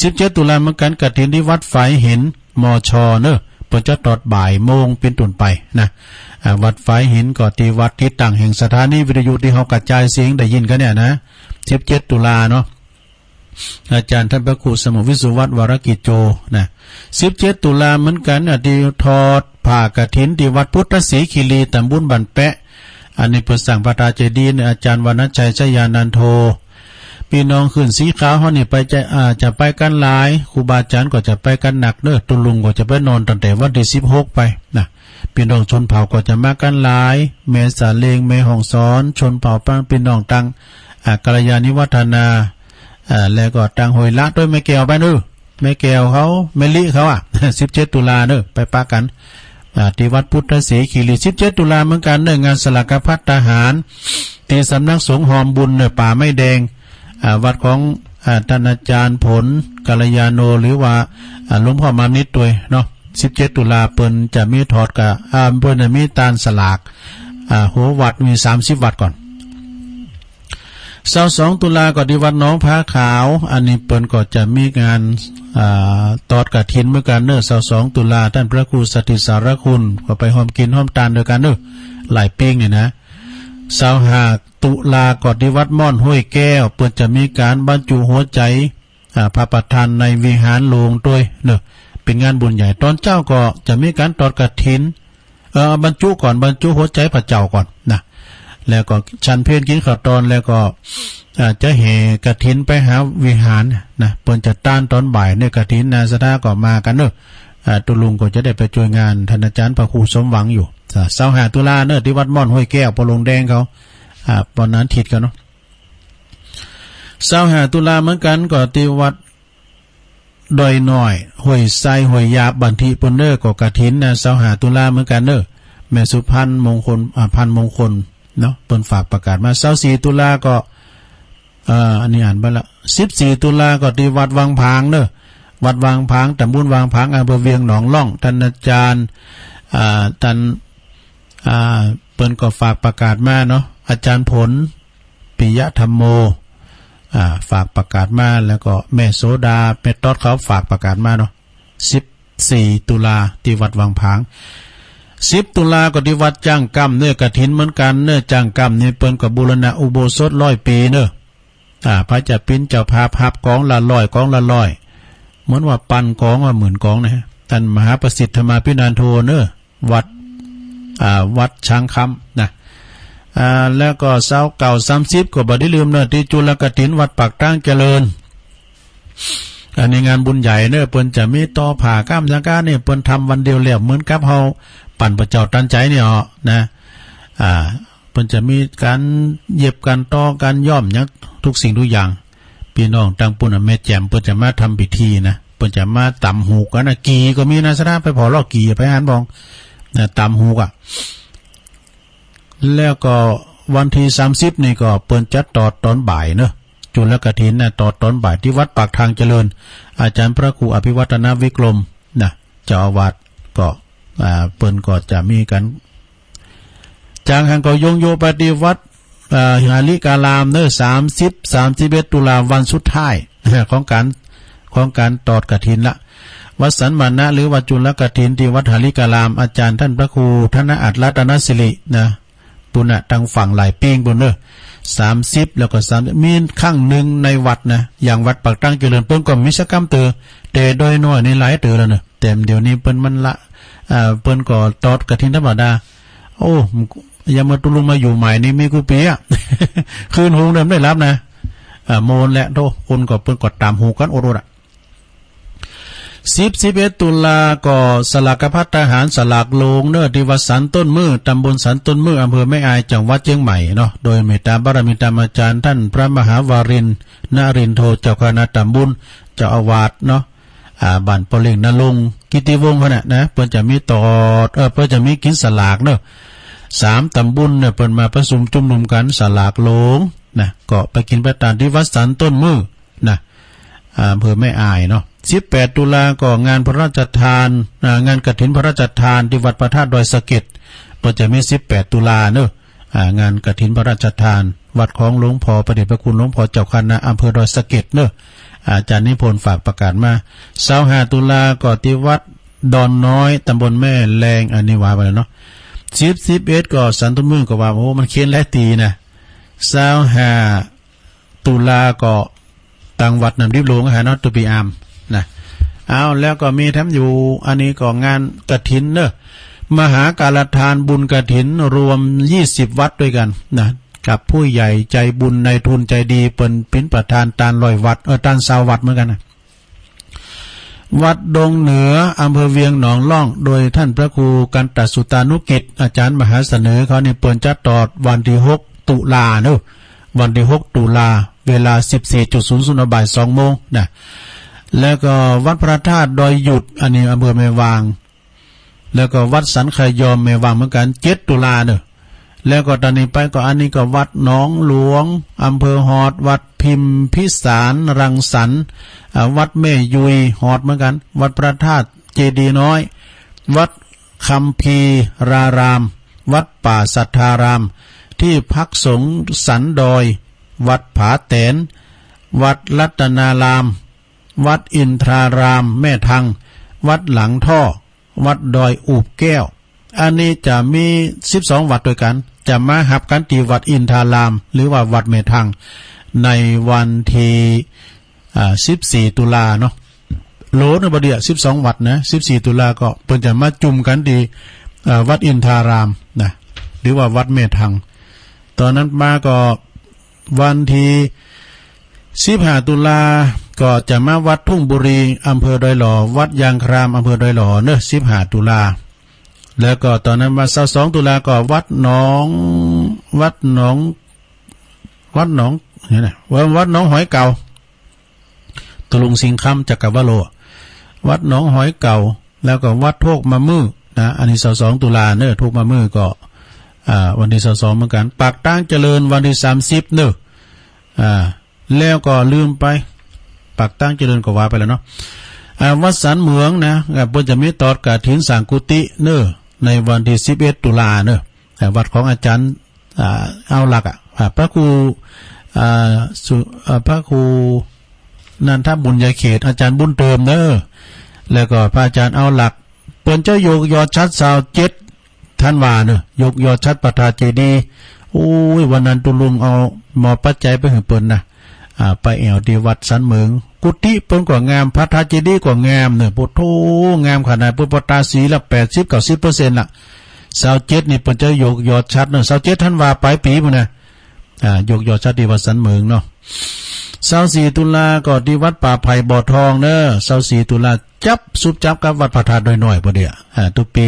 สิบเจ็ดตุลาเหมือนกั๋น กฐินตี้วัดฝายหิน มช เนาะ เปิ้นจะตอดบ่ายโมงเป๋นต้นไปนะ อ่า วัดฝายหินก็ตี้วัดตี้ตั้งแห่งสถานีวิทยุตี้เฮากระจายเสียงได้ยินกั๋นเนี่ยนะ สิบเจ็ดตุลาเนาะ อาจ๋ารย์ต้านพระครูสมุทรวิสุวัฒน์ วรกิจโจ นะ สิบเจ็ดตุลาเหมือนกั๋น อ่า ตี้ทอดผ้ากฐินตี้วัดพุทธศรีคีรี ตำบลบ้านแป๊ะ อันนี้เปิ้นสร้างพระธาตุเจดีย์เนาะ อาจ๋ารย์วรรณชัย ชยานันโท ปี้น้องขึ้นสีขาวเฮานี่ไปจะ อ่า จะไปกั๋นหลาย ครูบาอาจ๋ารย์ก็จะไปกั๋นหนักเนาะ ตุ๊ลุงก็จะไปนอนตั้งแต่วันตี้สิบหกไปนะ ปี้น้องชนเผ่าก็จะมากั๋นหลาย แม่สาเลง แม่ฮ่องสอน ชนเผ่าปาง ปี้น้องตัง อ่า กัลยาณิวัฒนา อ่า แล้วก็ตังห้วยละ ตวยแม่แก้วไปเนาะ แม่แก้วเขา แม่ลิเขาอะ สิบเจ็ดตุลาเนาะ ไปปะกั๋น อ่า ตี้วัดพุทธศรีคีรี สิบเจ็ดตุลาเหมือนกั๋นเนาะ งานสลากภัตตาหาร ตี้สำนักสงฆ์ฮอมบุญเนาะ ป่าไม้แดง อ่า วัดของ อ่า ต้านอาจ๋ารย์ผล กัลยาโณ หรือว่า อ่า หลวงพ่อมานิตตวยเนาะ สิบเจ็ดตุลาเปิ้นจะมีทอดกะ อ่า เปิ้นจะมีตานสลาก อ่า หัววัดมีสามสิบวัดก่อน ซาวสองตุลาก็ตี้วัดหนองผาขาว อันนี้เปิ้นก็จะมีงาน อ่า ตอดกฐินเหมือนกั๋นเนาะ ซาวสองตุลา ต้านพระครูสถิตสารคุณ ก็ไปฮ่วมกิ๋นฮ่วมตานตวยกั๋นเนาะ หลายปี๋นี่นะ ซาวห้าตุลาก็ตี้วัดม่อนห้วยแก้ว เปิ้นจะมีก๋านบรรจุหัวใจ๋ อ่า พระประธานในวิหารหลวงตวยเนาะ เป๋นงานบุญใหญ่ ต๋อนเจ๊าก็จะมีก๋านตอดกฐิน เอ่อ บรรจุก่อน บรรจุหัวใจ๋พระเจ้าก่อนนะ แล้วก็ฉันเพลกิ๋นข้าวตอน แล้วก็ อ่า จะแห่กฐินไปหาวิหารนะ เปิ้นจะตานต๋อนบ่ายเนาะ กฐินนาศรัทธาก็มากั๋นเนาะ อ่า ตุ๊ลุงก็จะได้ไปจ้วยงาน ต้านอาจ๋ารย์พระครูสมหวังอยู่ อ่า ซาวห้าตุลาเนาะ ตี้วัดม่อนห้วยแก้ว ป้อหลวงแดงเขา อ่า ป้อหนานถิตเขาเนาะ ซาวห้าตุลาเหมือนกั๋น ก็ตี้วัดดอยน้อย ห้วยไซ ห้วยยาบ บ้านตี้ปุ้นเนาะ ก็กฐินนะ ซาวห้าตุลาเหมือนกั๋นเนาะ แม่สุพรรณมงคล อ่า พรรณมงคลเนาะ เปิ้นฝากประกาศมา ซาวสี่ตุลาก็ เอ่อ อันนี้อ่านไปละ สิบสี่ตุลาก็ตี้วัดวังผางเนาะ วัดวังผาง ตำบลวังผาง อำเภอเวียงหนองล่อง ต้านอาจ๋ารย์ อ่า ต้าน อ่า เปิ้นก็ฝากประกาศมาเนาะ อาจ๋ารย์ผล ปิยธรรมโม อ่า ฝากประกาศมา แล้วก็แม่โสดา แม่ต๊อดเขาฝากประกาศมาเนาะ สิบสี่ตุลาตี้วัดวังผาง สิบตุลาก็ตี้วัดจ้างกำเนาะ กฐินเหมือนกั๋นเนาะ จ้างกำนี่เปิ้นก็บูรณะอุโบสถร้อยปี๋เนาะ อ่า พระจะเป๋นเจ้าภาพฮับกองละร้อย กองละร้อย เหมือนว่าปันกองว่าหมื่นกองนะ ต้านมหาประสิทธิ์ธรรมาภินันโทเนาะ วัด อ่า วัดช้างคำนะ อ่า แล้วก็ซาวเก้า สามสิบ ก็บ่ได้ลืมเนาะ ตี้จุลกฐินวัดปากตางเจริญ อันนี้งานบุญใหญ่เนาะ เปิ้นจะมีต่อผ้าก้ามสังฆานี่ เปิ้นทำวันเดียวแล้ว เหมือนกับเฮาปั่นพระเจ้าตันใจนี่ออนะ อ่า เปิ้นจะมีก๋านเย็บ ก๋านต่อ ก๋านย้อมหยัง กู้สิ่งกู้อย่าง ปี้น้องตังปุ้นน่ะ แม่แจ่ม เปิ้นจะมาทำพิธีนะ เปิ้นจะมาต๋ำฮูกกั๋นนะ กี่ก็มีนะ สะดาไปผ่อลอกกี่ไปหันบองนะ ต๋ำฮูกอะ แล้วก็วันตี้สามสิบนี่ก็เปิ้นจะตอดต๋อนบ่ายเนาะ จุลกฐินนะ ตอดต๋อนบ่ายตี้วัดปากทางเจริญ อาจ๋ารย์พระครูอภิวัฒนวิกรมนะ เจ้าอาวาสก็ อ่า เปิ้นก็จะมีก๋าน จากหั้นก็โยงโยไปตี้วัด อ่า หาริการามเนาะ สามสิบ สามสิบเอ็ดตุลา วันสุดท้าย ของก๋าน ของก๋านตอดกฐินละ วัดสันมานะ หรือว่าจุลกฐินตี้วัดหาริการาม อาจ๋ารย์ต้านพระครูธนอัตถรัตนสิรินะ ปุ้นน่ะ ตังฝั่งหลายปิ้งปุ้นเนาะ สามสิบ แล้วก็สามสิบ มีครั้งนึ่งในวัดนะ อย่างวัดปากตางเจริญ เปิ้นก็มีสักกำเต๋อ แต่ดอยน้อยนี่หลายเต๋อแล้วเนาะ แต่เดี๋ยวนี้เปิ้นมันละ อ่า เปิ้นก็ตอดกฐินธรรมดา โอ้ อย่างเมื่อตุ๊ลุงมาอยู่ใหม่นี่มีกู้ปี๋อะ คืนฮุงเดิมได้ฮับนะ อ่า โมนแหละ โธ่ คนก็เปิ้นก็ต๋ำฮูกกั๋นอดๆ อะ สิบ สิบเอ็ด ตุลาก็สลากภัตตาหารสลากโลงเนาะ ตี้วัดสันต้นมื้อ ตำบลสันต้นมื้อ อำเภอแม่อาย จังหวัดเจียงใหม่เนาะ โดยเมตตาบารมีธรรมอาจารย์ต้านพระมหาวารินทร์ นรินโท เจ้าคณะตำบล เจ้าอาวาสเนาะ อ่า บ้านป้อเล็งนรงค์ กิตติวงศ์เขาเนี่ยนะ เปิ้นจะมีตอด เออ เปิ้นจะมีกิ๋นสลากเนาะ สามตำบลเนี่ย เปิ้นมาประชุมจุมนุมกั๋นสลากโลงนะ ก็ไปกิ๋นไปตานตี้วัดสันต้นมื้อ นะ อ่า อำเภอแม่อายเนาะ สิบแปด ตุลาก็งานพระราชทาน อ่า งานกฐินพระราชทานตี้วัดพระธาตุดอยสะเก็ด ก็จะมี สิบแปด ตุลาเนาะ อ่า งานกฐินพระราชทาน วัดของหลวงพ่อพระเดชพระคุณหลวงพ่อเจ้าคณะอำเภอดอยสะเก็ดเนาะ อาจารย์นิพนธ์ฝากประกาศมา ซาวห้า ตุลาก็ตี้วัดดอนน้อย ตำบลแม่แลง อันนี้ว่าไปแล้วเนาะ สิบ สิบเอ็ด ก็สันต้นมื้อก็ว่า โอ้ มันเค้นหลายตี้นะ ซาวห้า ตุลาก็ตังวัดน้ำดิบหลวงอะฮะเนาะ ตุปีอามนะ เอา แล้วก็มีแถมอยู่ อันนี้ก็งานกฐินเนาะ มหากาลทานบุญกฐินรวม ยี่สิบ วัดด้วยกั๋นนะ กับผู้ใหญ่ใจบุญนายทุนใจดี เปิ้นเป๋นประธานตานร้อยวัด เออ ตานซาววัดเหมือนกั๋นนะ วัดดงเหนือ อำเภอเวียงหนองล่อง โดยต้านพระครูกันตสุตานุกิจ อาจารย์มหาเสนอเขานี่ เปิ้นจะตอดวันตี้ หก ตุลาเนาะ วันตี้ หก ตุลา เวลา สิบสี่จุดศูนย์ศูนย์ บ่าย สอง โมงนะ แล้วก็วัดพระธาตุดอยหยุด อันนี้อำเภอแม่วาง แล้วก็วัดสันขยอมแม่วางเหมือนกั๋น เจ็ด ตุลาเนาะ แล้วก็ตอนนี้ไปก็อันนี้ก็วัดหนองหลวง อำเภอฮอด วัดพิมพิสารรังสรรค์ อ่า วัดแม่ยุย ฮอดเหมือนกั๋น วัดพระธาตุเจดีย์น้อย วัดคัมภีราราม วัดป่าสัทธาราม ตี้พักสงฆ์สันดอย วัดผาแตน วัดรัตนาราม วัดอินทรารามแม่ทัง วัดหลังท่อ วัดดอยอูบแก้ว อันนี้จะมี สิบสอง วัดด้วยกั๋น จะมาฮับกั๋นตี้วัดอินทราราม หรือว่าวัดแม่ทัง ในวันตี้ อ่า สิบสี่ ตุลาเนาะ โหล๋เนาะ บ่าเดี่ยว สิบสอง วัดนะ สิบสี่ ตุลาก็เปิ้นจะมาจุมกั๋นตี้ อ่า วัดอินทรารามนะ หรือว่าวัดแม่ทัง ตอนนั้นมาก็วันตี้ สิบห้า ตุลา ก็จะมาวัดทุ่งบุรี อำเภอดอยหล่อ วัดยางคราม อำเภอดอยหล่อเนาะ สิบห้า ตุลา แล้วก็ตอนนั้นวันซาวสอง ตุลา ก็วัดหนอง วัดหนอง วัดหนอง เนี่ยนะ วัด วัดหนองหอยเก่า ตะลุงสิงห์คำ จักรวโร วัดหนองหอยเก่า แล้วก็วัดโทกมะมือนะ อันนี้ซาวสอง ตุลาเนาะ โทกมะมือก็ อ่า วันตี้ซาวสอง เหมือนกั๋น ปากตางเจริญ วันตี้ สามสิบ เนาะ อ่า แล้วก็ลืมไป ปากตางเจริญก็ว่าไปแล้วเนาะ อ่า วัดสันเหมืองนะ อ่า เปิ้นจะมีตอดกฐินสร้างกุฏิเนาะ ในวันตี้ สิบเอ็ด ตุลาเนาะ อ่า วัดของอาจารย์ อ่า เอาหลัก อ่ะ อ่า พระครู อ่า สุ อ่า พระครูนันทบุญญาเขต อาจารย์บุญเติมเนาะ แล้วก็พระอาจารย์เอาหลัก เปิ้นจะยกยอดฉัตร ซาวเจ็ด ธันวาเนาะ ยกยอดฉัตรพระธาตุเจดีย์ โอ้ย วันนั้นตุ๊ลุงเอาหม้อปัจจัยไปหื้อเปิ้นนะ อ่า ไปแอ่วตี้วัดสันเหมือง กุฏิเปิ้นก็งาม พระธาตุเจดีย์ก็งามเนาะ โอ้โธ่ งามขนาด เปิ้นปอตาสีละ แปดสิบ เก้าสิบเปอร์เซ็นต์ ละ ซาวเจ็ด นี่เปิ้นจะยกยอดฉัตรเนาะ ซาวเจ็ด ธันวา ป๋ายปี๋ปู้นนะ อ่า ยกยอดฉัตรตี้วัดสันเหมืองเนาะ ซาวสี่ ตุลา ก็ตี้วัดป่าไผ่บ่อทองเนาะ ซาวสี่ ตุลา จั๊บ สุบจั๊บกับวัดพระธาตุดอยน้อย ปอเดี่ยว อ่า ตุ๊ปี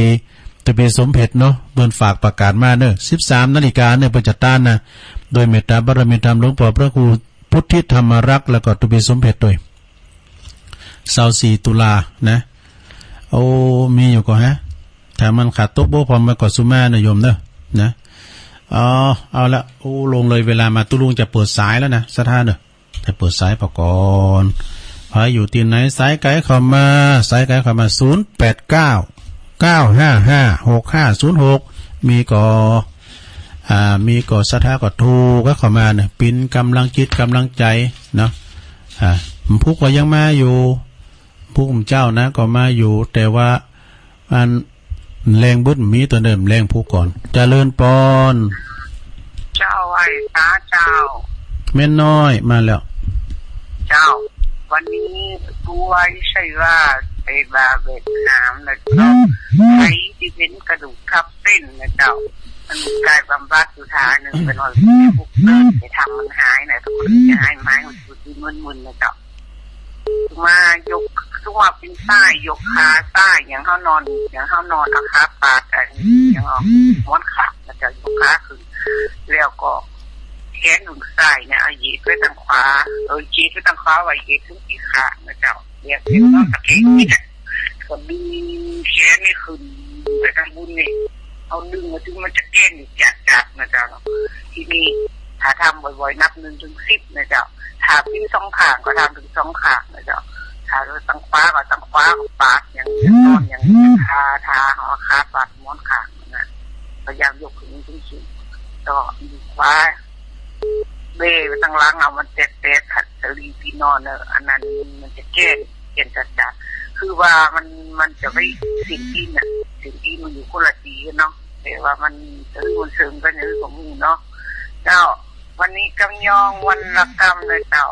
ตุ๊ปีสมเพ็ญเนาะ เปิ้นฝากประกาศมาเนาะ สิบสาม นาฬิกาเนาะ เปิ้นจะต้านนะ โดยเมตตาบารมีธรรมหลวงป้อพระครูพุทธิธรรมรักษ์ แล้วก็ตุ๊ปีสมเพ็ญตวย ซาวสี่ ตุลา นะ โอ้ มีอยู่ก่อฮะ ถ้ามันขาดตกบกพร่องไปก็สุมาเนาะโยมเนาะ นะ อ๋อ เอาละ โอ้ ล่วงเลยเวลามา ตุ๊ลุงจะเปิดสายแล้วนะ ศรัทธาเนาะ จะเปิดสายปะก่อน ใผอยู่ตี้ไหน สายไก๋เข้ามา สายไก๋เข้ามา ศูนย์แปดเก้า เก้าห้าห้า หกห้าศูนย์หก มีก่อ อ่า มีก่อศรัทธาก็โทรกั๋นเข้ามาเนาะ เป๋นก๋ำลังจิตก๋ำลังใจ๋เนาะ อ่า ผู้ก็ยังมาอยู่ ผู้เจ้านะก็มาอยู่ แต่ว่า อัน แฮงบึดมีตั๋วเดิม แฮงผู้ก่อน เจริญปอน เจ้า ไหว้สาเจ้า แม่น้อยมาแล้ว เจ้า วันนี้ป่วย ใช่ว่าไปบาเวียดนามนะเจ้า ไข้ตี้เป๋นกระดูกทับเส้นนะเจ้า มันมีก๋ายบำบัดอยู่ท่านึ่ง ไปนอนคุกเกิดไปทำมันหายนะ ถ้ามันจะหาย หายมันอยู่ตี้มึนๆ นะเจ้า มายก ว่าปิ้นซ้าย ยกขาซ้าย อย่างเฮานอน อย่างเฮานอนเอาขาปาด อันนี้ อย่างเอาหมอนข้างนะเจ้า ยกขาขึ้น แล้วก็แขนข้างซ้ายเนี่ย เอาเหยียดไปตางขวา เออ เหยียดไปตางขวา ว่าเหยียดถึงขี้ข้างนะเจ้า เหยียดถึงนอนตะแคงนี่นะ ก็ดึงแขนนี่ขึ้นไปตางบนนี่ เอาดึงมาถึงมันจะแกนนี่จัดๆนะเจ้า ทีนี้ถ้าทำบ่อยๆ นับหนึ่งถึงสิบนะเจ้า ถ้าปิ้นสองข้างก็ทำถึงสองข้างนะเจ้า ถ้าตางขวาก็ตางขวาก็ปาดอย่างนี้ นอนอย่างนี้ ทา ทาเอาขาปาดหมอนข้างนะ พยายามยกขึ้นสูงๆ ก็มือขวาเบ้ไปตางหลัง เอามันแตะๆ ขัดสะดือตี้นอนเนอะ อันนั้นมันจะแกน แกนจัดๆ คือว่ามัน มันจะไม่ เส้นตีนน่ะ เส้นตีนมันอยู่คนละตี้เนาะ แต่ว่ามันจะมันเสริมกันอย่างนี้ก็มีเนาะ เจ้า วันนี้กำยองวันละกำเลยเจ้า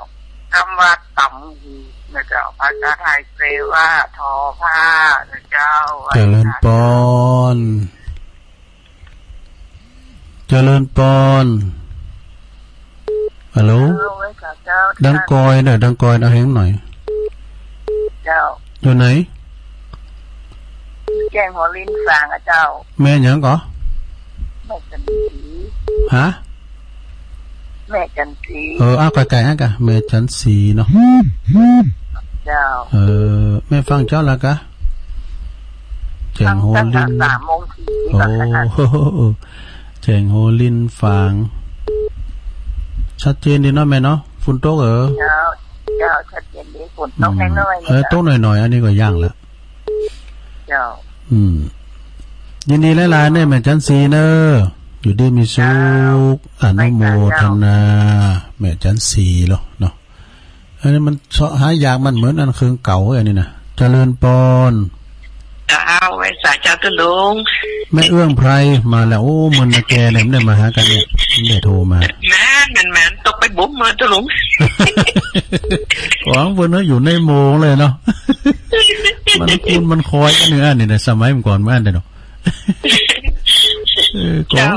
กำว่าต๋ำหือนะเจ้า ภาษาไทยแปลว่าทอผ้านะเจ้า เจริญปอน เจริญปอน ฮัลโหล เออ ไหว้สาเจ้า ดังกอยเน่อ ดังกอย เอาแหงหน่อย เจ้า อยู่ไหน แจ้งหัวลินฝางอะเจ้า แม่หยังก่อ แม่จันสี ฮะ แม่จันสี เออ เอาไกลๆ ฮะกะ แม่จันสีเนาะ เจ้า เออ แม่ฟังเจ้าละกะ แจ้งหัวลิน ฟังตั้งแต่สามโมงสี่สิบ โอ้ อะค่ะ แจ้งหัวลินฝาง ชัดเจนดีเนาะแม่เนาะ ฝนตกเหรอ เจ้า เจ้า ชัดเจนดี ฝนตก อืม แฮงหน่อย เออ เจ้า ตกหน่อยๆ อันนี้ก็ย่างละ เจ้า อืม ยินดีหลายๆ เน่อ แม่จันสีเน่อ อยู่ดีมีสุข เจ้า อนุโมทนา แม่จันสีเหรอเนาะ อันนี้มันเซาะหายาก มันเหมือนอันเครื่องเก่าอันนี้นะ เจริญปอน เจ้า ไหว้สาเจ้าตุ๊ลุง แม่เอื้องไพรมาแล้ว โอ้ เมินนาแกเนี่ย มันได้มาหากั๋นเนี่ย มันได้โทรมา แม่น แม่น แม่น ตกไปบุ๋มมาตุ๊ลุง ของเปิ้นเนาะ อยู่ในโมงเลยเนาะ มันคูนมันคอยอันนี้ อันนี้นะ สมัยเมื่อก่อนมันอันเดียวเนาะ เออ ของ เจ้า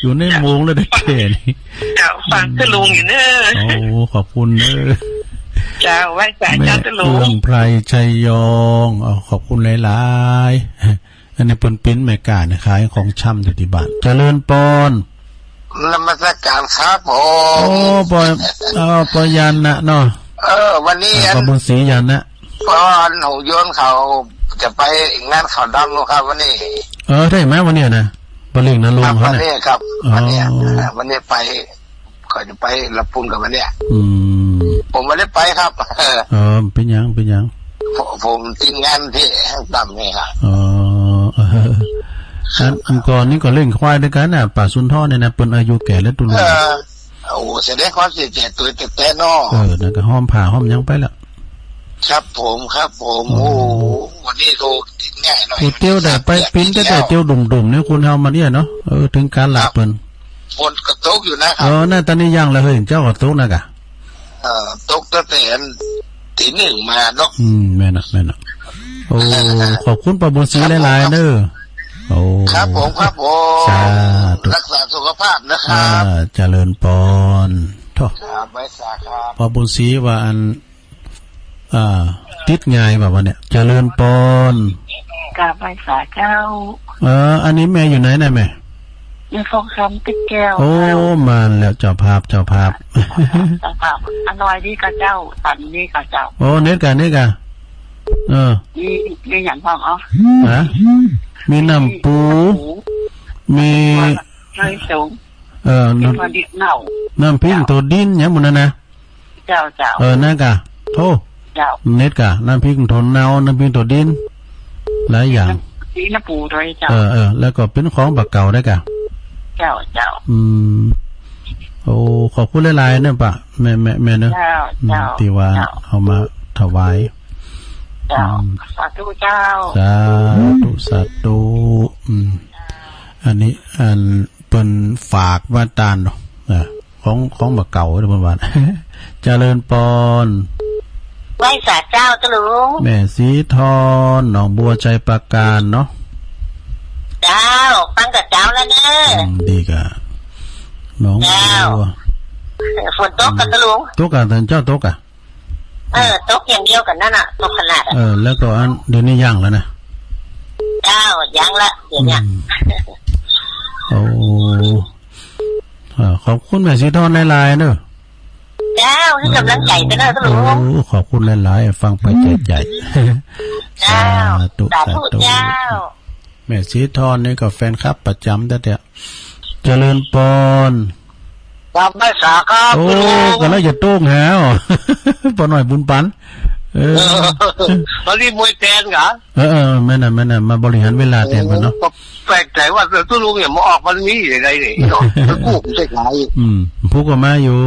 อยู่ในโมงแล้วได้แค่นี้ เจ้า ฟังตุ๊ลุงอยู่เน่อ โอ้ ขอบคุณเน่อ เจ้า ไหว้สาเจ้าตุ๊ลุง แม่เอื้องไพร ชัยยอง เอา ขอบคุณหลายๆ อันนี้เปิ้นปิ้นแม่ก๊าเนี่ย ขายของชำอยู่ตี้บ้าน เจริญปอน นมัสการครับผม โอ้ ปอ เออ ปอยันนะเนาะ เออ วันนี้ อ่า อัน ปอบุญศรียันนะ ปอนหงส์ยนต์เขาจะไปงานขาวดำเนาะครับ วันนี้ เออ ได้ไหมวันนี้นะ ปอเล่งนรงค์เขา ครับ วันนี้ เนี่ย ครับ อ๋อ วันนี้ อ่า วันนี้ไป เขาจะไปละปูนกับวันเนี้ย อืม ผมไม่ได้ไปครับ เออ เออ เป๋นหยัง เป๋นหยัง ผม ผมติดงานตี้ห้างต่ำนี่ครับ อ๋อ เออ อัน อันก่อนนี้ก็เล่งควายด้วยกั๋นน่ะ ป้าสุนทรเนี่ยนะ เปิ้นอายุแก่แล้วตุ๊ลุง เออ โอ้ แสดงความเสียใจตวยแต๊ๆ เนาะ เออ นั่นก็ห้อมผ้าห้อมหยังไปละ ครับผม ครับผม อ๋อ โอ้โห วันนี้ก็ติดง่ายหน่อย โอ้ เตียวแต่ไปปิ้นแต่ เตียวดุ่มๆ เนี่ย คนเฮามาเนี่ยเนาะ เออ เถิงก๋านหลับเปิ้น ฝนก็ตกอยู่นะครับ เออ นั่นต๋อนนี้ยังละเฮ้ย เจ้าก็ตกนะกะ เอ่อ ตกตั้งแต่อันตีหนึ่งมาเนาะ อืม แม่นน่ะ แม่นน่ะ โอ้ ขอบคุณป้าบุญศรีหลายๆ เน่อ โอ้ ครับผม ครับผม สาธุ รักษาสุขภาพนะครับ อ่า เจริญปอน โถ่ ครับ ไหว้สาครับ ป้าบุญศรีว่าอัน อ่า ติดง่ายแบบว่าเนี่ย เจริญปอน กราบไหว้สาเจ้า เออ อันนี้แม่อยู่ไหนน่ะแม่ อยู่ทองคำติดแก้ว โอ้ เจ้า มาแล้ว เจ้าภาพ เจ้าภาพ เจ้าภาพ อร่อยดีกะเจ้า สันดีกะเจ้า โอ้ เน็ตกะ เน็ตกะ เออ มี มีหยังพ่องอ๋อ ฮะ มีน้ำปู มีน้ำปู มี ไข่สูง เออ น้ำ พริกเน่า น้ำพริกโตดิน หยังหมู่นั้นนะ เจ้า เจ้า เออ นั่นกะ โธ่ เจ้า เน็ตกะ น้ำพริกโตเน่า น้ำพริกโตดิน หลายอย่าง มีน้ำปูด้วยเจ้า เออ เออ แล้วก็เป๋นของบ่าเก่าได้กะ เจ้า เจ้า อืม โอ้ ขอบคุณหลายๆ เน่อป้า แม่ แม่ แม่เน่อ เจ้า อืม เจ้า ตี้ว่า เจ้า เอามาถวาย เจ้า อืม สาธุเจ้า สาธุ สาธุ อืม อันนี้ อันเปิ้นฝากมาต้านเนาะ อ่า ของ ของบ่าเก่าเด้อเปิ้นว่า เจริญปอน ไหว้สาเจ้าตุ๊ลุง แม่สีทอน หนองบัว ชัยปราการเนาะ เจ้า ฟังกับเจ้าแล้วเน่อ อืม ดีกะ หนองบัว เจ้า ฝนตกกะตุ๊ลุง ตกกะ ต๋อนเจ๊าตกกะ เออ ตกอย่างเดียวกั๋นนั่นน่ะ ตกขนาดอะ เออ แล้วก็อัน เดี๋ยวนี้ยั้งแล้วนะ เจ้า ยั้งละ เดี๋ยวเนี้ย อืม โอ้ เออ ขอบคุณแม่ศรีธรหลายๆ เนอะ เจ้า หื้อกำลังใจ๋ไปเนอะ เจ้าหลวง โอ้ ขอบคุณหลายๆ ฟังไปใจ๋ๆ เจ้า สาธุ สาธุ สาธุ เจ้า แม่ศรีธรนี่ก็แฟนคลับประจ๋ำแต๊ๆ เจริญปอน ครับ ไหว้สาครับ โอ้ คุณลุง ก็แล้วจะโต้งหา ป้อน้อยบุญปัน เออ เออ ต๋อนนี้มวยแตนกา เออ เออ แม่นน่ะ แม่นน่ะ มาบริหารเวลาแตนก่อนเนาะ โอ้ ก็แปลกใจ๋ว่า เออ ตุ๊ลุงเนี่ยมาออกวันนี้ยังไงเนี่ยเนาะ มันกู้ไม่ใช่ไง อืม ผู้ก็มาอยู่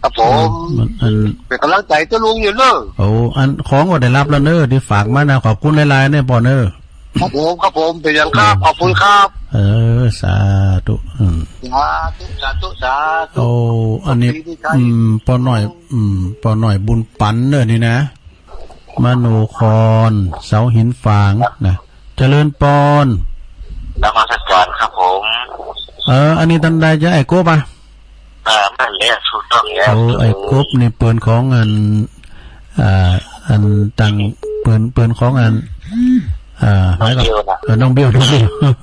ครับผม อืม มัน อัน เป๋นก๋ำลังใจ๋ตุ๊ลุงอยู่เนอะ โอ้ อันของก็ได้ฮับแล้วเนอะ ตี้ฝากมานะ ขอบคุณหลายๆ เนี่ยป้อเนอะ ครับผม ครับผม เป๋นอย่างครับ อืม ขอบคุณครับ เออ สาธุ อืม สาธุ สาธุ สาธุ โอ้ อันนี้ ขอบคุณที่ใช้ อืม ป้อน้อย อืม ป้อน้อยบุญปันเนอะนี่นะ มโนคร เสาหินฝางนะ เจริญปอน นมัสการครับผม เออ อันนี้ต้านใดจ๊ะ ไอ้กบอะ อ่า นั่นแหละ ถูกต้องแล้ว โอ้ ไอ้กบนี่เปิ้นของอัน อ่า อันตัง เปิ้น เปิ้นของอัน อ่า น้องเบลนะ เออ น้องเบล น้องเบล อืม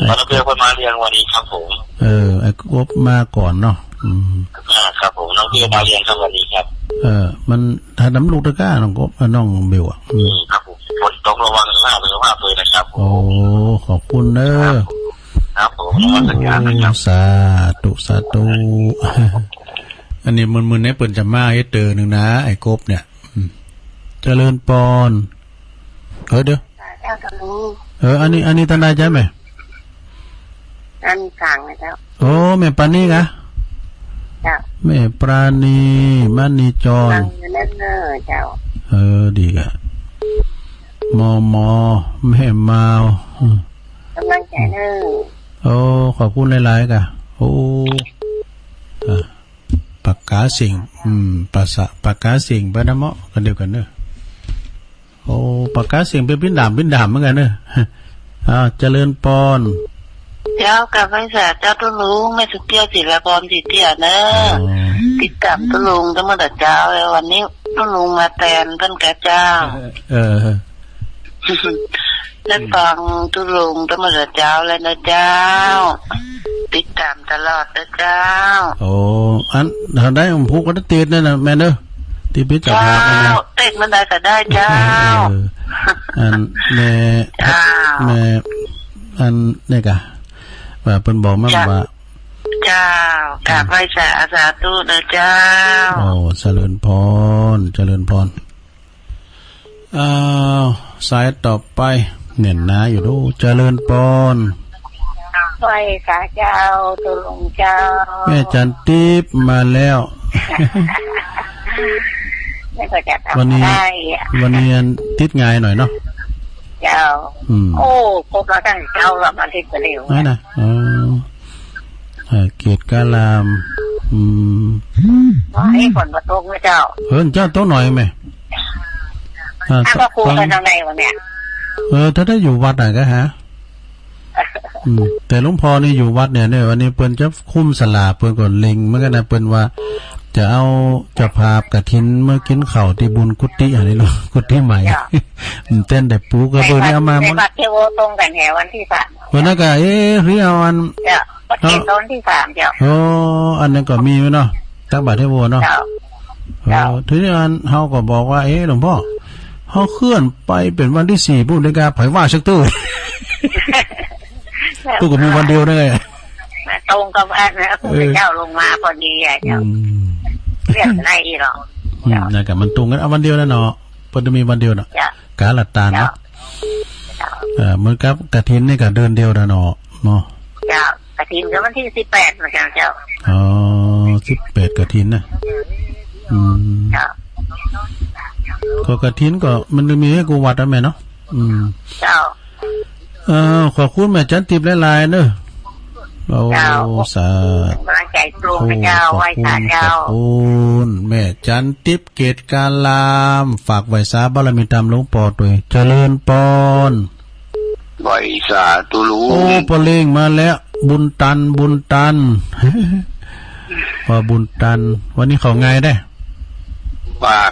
น้องเบลเปิ้นมาเรียนวันนี้ครับผม เออ ไอ้กบมาก่อนเนาะ อืม อ่า ครับผม น้องเบลมาเรียนครับวันนี้ครับ เออ มัน ถ้าน้ำลูกตะกร้า น้องกบ เออ น้องเบลอะ อืม อืม ครับผม ฝนตกระวังสภาพสุขภาพด้วยนะครับผม โอ้ ขอบคุณเนอะ ครับ ครับผม นมัสการนะครับ โอ้ สาธุ สาธุ อันนี้มึนๆ เนี่ยเปิ้นจะมาเฮ็ดเตอหนึ่งนะ ไอ้กบเนี่ย อืม เจริญปอน เออ เดี๋ยว เจ้าตะลุง เออ อันนี้ อันนี้ต้านใดจ๊ะแม่ อันกลางนะเจ้า โอ้ แม่ปราณีกะ เจ้า แม่ปราณี มณีจร กำลังอยู่นั่นเนอะเจ้า เออ ดีกะ มอมอ แม่มาว อืม กำลังใจ๋เนอะ โอ้ ขอบคุณหลายๆ กะ โอ้ อ่ะ ปากกาเสียง อืม ภาษา ปากกาเสียงไปนะเมาะ กั๋นเดียวกั๋นเนอะ โอ้ ปากกาเสียงเป๋นปิ้นด่าม ปิ้นด่ามเหมือนกั๋นเนอะ อ่า เจริญปอน เจ้า กราบไหว้สาเจ้าตุ๊ลุง แม่สุเตี้ย ศิลาพร ศรีเตี้ยเนอะ อ๋อ ติดต๋ามตุ๊ลุงตั้งแต่เจ๊าแล้ว วันนี้ตุ๊ลุงมาแตนเปิ้นกาเจ้า เออ ได้ฟังตุ๊ลุงตั้งแต่เจ๊าแล้วนะเจ้า ติดต๋ามตลอดนะเจ้า โอ้ อัน เฮาได้องค์ผู้ก็ได้ติดนั่นน่ะแม่เนอะ ตี้ปิ๊กกับหาบนั่นน่ะ เจ้า ติดมันได้ก็ได้เจ้า เออ อันแม่ เจ้า แม่ อันนี้กะ ว่าเปิ้นบอกมา เจ้า ว่า เจ้า กราบไหว้สา สาธุนะเจ้า โอ้ เจริญพร เจริญพร อ้าว สายต่อไป แน่นหนาอยู่ดู เจริญปอน ไหว้สาเจ้า ตุ๊ลุงเจ้า แม่จันทร์ติ๊บมาแล้ว ไม่ค่อยจะทำ วันนี้ ได้อะ วันนี้อันติดง่ายหน่อยเนาะ เจ้า อืม โอ้ ครบแล้วตั้งเจ้าละ มาทิตย์ก็เร็ว นั่นน่ะ อ๋อ เอ่อ เกตกาลาม อืม ว่าให้ฝนมาตกนะเจ้า เออ เจ้าตกหน่อยแม่ อ่า อ้าว พระครู ตอน ไปตางไหนวะเนี่ย เออ ถ้าได้อยู่วัดน่ะก็ฮะ อืม แต่หลวงพ่อนี่อยู่วัดเนี่ย เนี่ย วันนี้เปิ้นจะคุ้มศาลา เปิ้นก็เล็งเหมือนกั๋นนะ เปิ้นว่าจะเอาเจ้าภาพกฐินมากิ๋นข้าวตี้บุญกุฏิอันนี้เนาะ กุฏิใหม่ เจ้า อืม เต้นแต่ปูกระเบื้องนี่เอามาหมด ในวัดเทโวตรงกั๋นแหมวันตี้สาม วันนั้นก็ เอ๊ะ หรือเอาอัน เจ้า วัดเทโวตรงตี้สามเจ้า โอ้ อันนั้นก็มีไว้เนาะ ตักบาตรเทโวเนาะ เจ้า เออ เจ้า ทีนี้อัน เฮาก็บอกว่า เอ๊ะ หลวงพ่อ เฮาเคลื่อนไปเป๋นวันตี้สี่ปุ๊บ นาฬิกาไผว่าสักตู้ เจ้า ตู้ก็มีวันเดียวนั่นไง ตรงกับอันนั้น พระพุทธเจ้าลงมาพอดีอะเจ้า อืม เรียกอะไรอีกหรอ อืม เจ้า นั่นก็มันตรงกั๋น เอาวันเดียวนั่นเนาะ เปิ้นจะมีวันเดียวเนาะ เจ้า กาลตาเนาะ เจ้า เอ่อ เหมือนกับกฐินนี่ก็เดือนเดียวนะเนาะ เนาะ เจ้า กฐินก็วันตี้สิบแปดเหมือนกั๋นเจ้า อ๋อ สิบแปดกฐินนะ อืม เจ้า ก็กฐินก็มันมีให้กู้วัดนะแม่เนาะ อืม เจ้า เอ่อ ขอบคุณแม่จันทร์ติ๊บหลายๆ เนอะ โอ้ เจ้า สาธุ กำลังใจ๋ตรงนะเจ้า โอ้ ไหว้สาเจ้า ขอบคุณ ขอบคุณ แม่จันทร์ติ๊บ เกตกาลาม ฝากไหว้สาบารมีต๋ามหลวงป้อตวย เจริญปอน ไหว้สาตุ๊ลุง โอ้ ป้อเล็งมาแล้ว บุญตัน บุญตัน ป้อบุญตัน วันนี้เขาไงได้ ปาก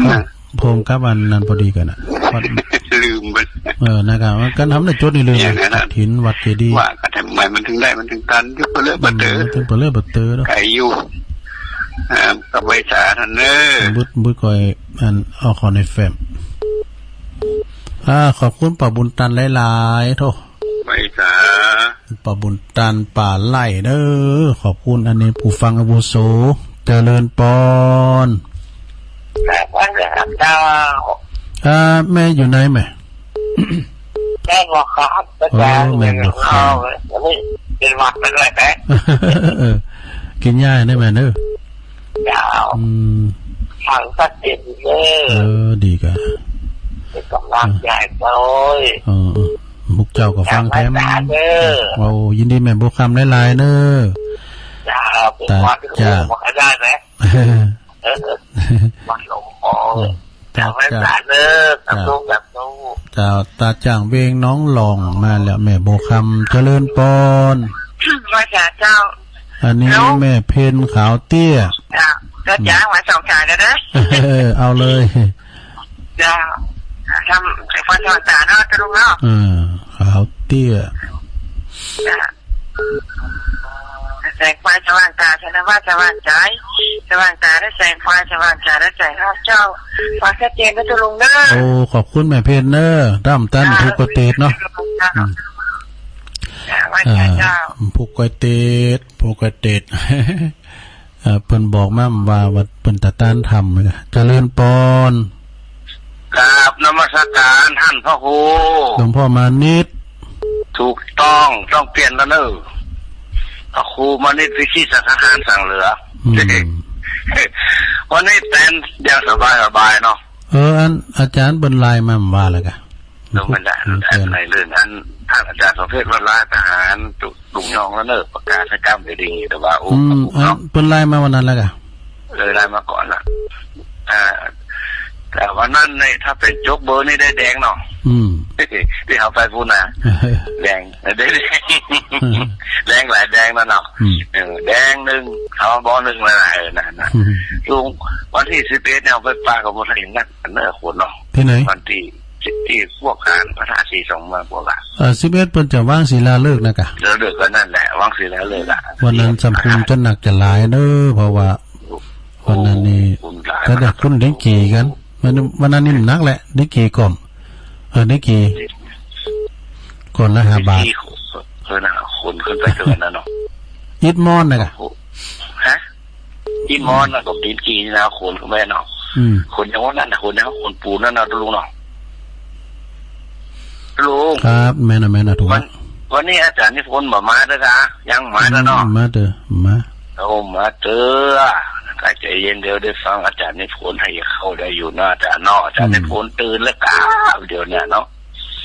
ก็ นะ โฮมกับอันนั้นปอดีกั๋นน่ะ วัด ลืมไป เออ นะครับ มันก็ทำได้จดนี่ลืม เนี่ยนะ กฐินวัดเจดีย์ ว่ากั๋นทำไมมันถึงได้ มันถึงตัน อยู่เปลือยเปลือย อืม มันถึงเปลือยเปลือยเนาะ ไกลอยู่ อ่า ก็ไปสาท่านเนอะ บึด บึดก่อย อัน เอาขอในแฟ้ม อ่า ขอบคุณป้อบุญตันหลายๆ โธ่ ไปสา ป้อบุญตันป่าไร่เด้อ ขอบคุณ อันนี้ผู้ฟังอาวุโส เจริญปอน ครับ ว่าไงครับเจ้า อ่า แม่อยู่ไหนแม่ แม่บอกครับ โอ้ แม่บอกครับ เอาเลย อันนี้เป็นหวัดไปด้วยแม่ เออ กิ๋นยาได้แม่เนอะ เจ้า อืม ฟังชัดเจนเด้อ เออ ดีก่ะ เป็นกำลังใจเจ้า เออ เออ พวกเจ้าก็ฟังแถม เจ้า เด้อ โอ้ ยินดีแม่บัวคำหลายๆ เนอะ เจ้า เป็นหวัด ตาจ้าง เป็นหวัดได้ไหม เออ เออ หวัดหลงคอ เออ เจ้า ตาจ้าง เด้อ สาธุ เจ้า สาธุ เจ้า ตาจ้างเวงหนองหล่องมาแล้ว แม่บัวคำ เจริญปอน ว่าจ้าเจ้า อันนี้ ฮัลโหล แม่เพ็ญขาวเตี้ย จ้า ก็จ้างมาสองสายแล้วนะ เออ เอาเลย จ้า ทำสายไฟสว่างตาเนาะ เจ้าลุงเนาะ เออ ขาวเตี้ย จ้า แสงไฟสว่างตา ชนะว่าสว่างใจ สว่างตาได้แสงไฟ สว่างใจได้แสงธรรมเจ้า ฟังชัดเจนนะเจ้าลุงเนอะ โอ้ ขอบคุณแม่เพ็ญเนอะ ด้ามตัน จ้า ผูกก๋อยเตดเนาะ จ้า อืม จ้า ว่าไงเจ้า อ่า ผูกก๋อยเตด ผูกก๋อยเตด เอ่อ เปิ้นบอกมาว่า ว่าเปิ้นตะต้านธรรมเลย เจริญปอน กราบนมัสการท่านพระครู หลวงพ่อมานิต ถูกต้อง ต้องเปลี่ยนแล้วเนอะ พระครูมานิต วิชิตสังฆทานสั่งเหลือ อืม วันนี้แตนอย่างสบายๆ เนาะ เออ อันอาจารย์เปิ้นไลน์มาว่าแล้วกะ ลงกันได้ อืม อันไหนเรื่องอัน ท่านอาจารย์สมเพชรวัดลาทหาร ถูก ลุงยองแล้วเนอะ ประกาศให้กล้ามเดียวดี แต่ว่า โอ้ อืม ขอบคุณ อัน เนาะ เปิ้นไลน์มาวันนั้นแล้วกะ เออ ไลน์มาก่อนละ อ่า แต่วันนั้นเนี่ย ถ้าเป๋นจกเบอร์นี่ได้แดงเนาะ อืม ที่เอาไปพูดนะ แดง ได้แดง แดงหลายแดงแล้วเนาะ อืม เออ แดงหนึ่ง เอาเบอร์หนึ่งเลยนะ เออ นั่นนะ อืม ลุง วันที่สิบเอ็ดเนี่ย เอาไปปะกับมอเตอร์ไซค์นักเนอะ คนเนาะ ตี้ไหน วันตี้ ตี้พวกอ่านพระธาตุสีสองเมืองพวกอะ เอ่อ สิบเอ็ดเปิ้นจะวางศิลาฤกษ์นะกะ ศิลาฤกษ์ก็นั่นแหละ วางศิลาฤกษ์อะ วันนั้นสำคัญจะหนักจะหลายเนอะ เพราะว่า โอ้ วันนั้นนี่ คุณหลาย ก็ได้คุณลิงกี๋กั๋น วัน วันนั้นนี่หนักแหละ ลิงกี๋ก่อม เออ ลิงกี๋ ก่อนละห้าบาท ลิงกี๋ เออ นะ คนขึ้นไปเกินนะเนาะ อิฐมอนนะกะ โอ้โห ฮะ อิฐมอนนะ กับลิงกี๋นี่นะ คนขึ้นไปเนาะ อืม คนอย่างว่านั่นนะ คนอย่างคนปูนนั่นนะ ลุงเนาะ ลุง ครับ แม่นนะ แม่นนะ ถูก วัน ละ วันนี้อาจารย์นิพนธ์บ่มาเด้อกะ ยังมาเด้อเนาะ อืม มาเด้อ มา โอ้ มาเด้อ ก็ใจเย็น เดี๋ยวได้ฟังอาจารย์นิพนธ์ ให้เข้าได้อยู่เนาะ อาจารย์เนาะ อาจารย์นิพนธ์ตื่นแล้วกะ เดี๋ยวเนี่ยเนาะ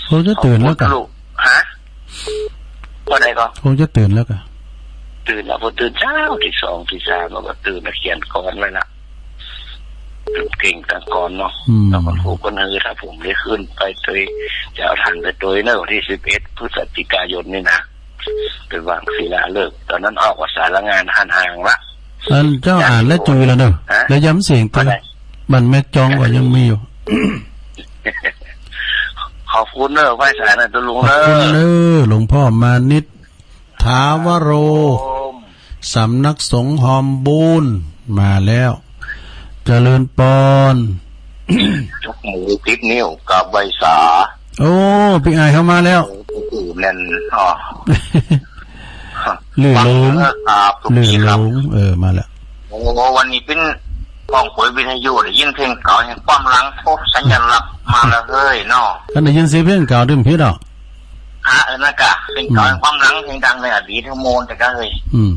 คงจะตื่นแล้วกะ ลูก ฮะ ว่าไงก็ คงจะตื่นแล้วกะ ตื่นแล้ว พอตื่นเช้าตีสองตีสามแล้วก็ตื่นมาเขียนกลอนไว้ละ เก่งตางกลอนเนาะ อืม แล้วก็ครูก็นึก ถ้าผมได้ขึ้นไปตวย จะเอาท่านไปตวยเนอะ วันที่สิบเอ็ดพฤศจิกายนนี่นะ ไปวางศิลาฤกษ์ ตอนนั้นออกภาษาละงานหันห่างละ อันเจ้าอ่านแล้วจือแล้วเนอะ ฮะ แล้วย้ำเสียงตัว ว่าไง บ้านแม่จองก็ยังมีอยู่ ขอบคุณเนอะ ไหว้สานะ เจ้าลุง ขอบคุณเนอะ เนอะ หลวงพ่อมานิต ถาวโร ครับผม สำนักสงฆ์ฮอมบูน มาแล้ว เจริญปอน จกหมูติดนิ้วกราบไหว้สา โอ้ ปี้อ้ายเข้ามาแล้ว เออ แม่น อ๋อ ลื่นหลง ฟังเนอะ ครับ ลื่นหลง เออ มาแล้ว โอ้ วันนี้เปิ้นก้องเปิดวิทยุ ได้ยินเพลงเก่าแห่งความหลัง พบสัญลักษณ์มาแล้วเฮ้ยเนาะ คันได้ยินเสียงเพลงเก่า ดื่มผิดอ่ะ ฮะ เออ นั่นกะ เพลงเก่า อืม แห่งความหลัง เพลงดังในอดีตทั้งมวลแต่กะเฮ้ย อืม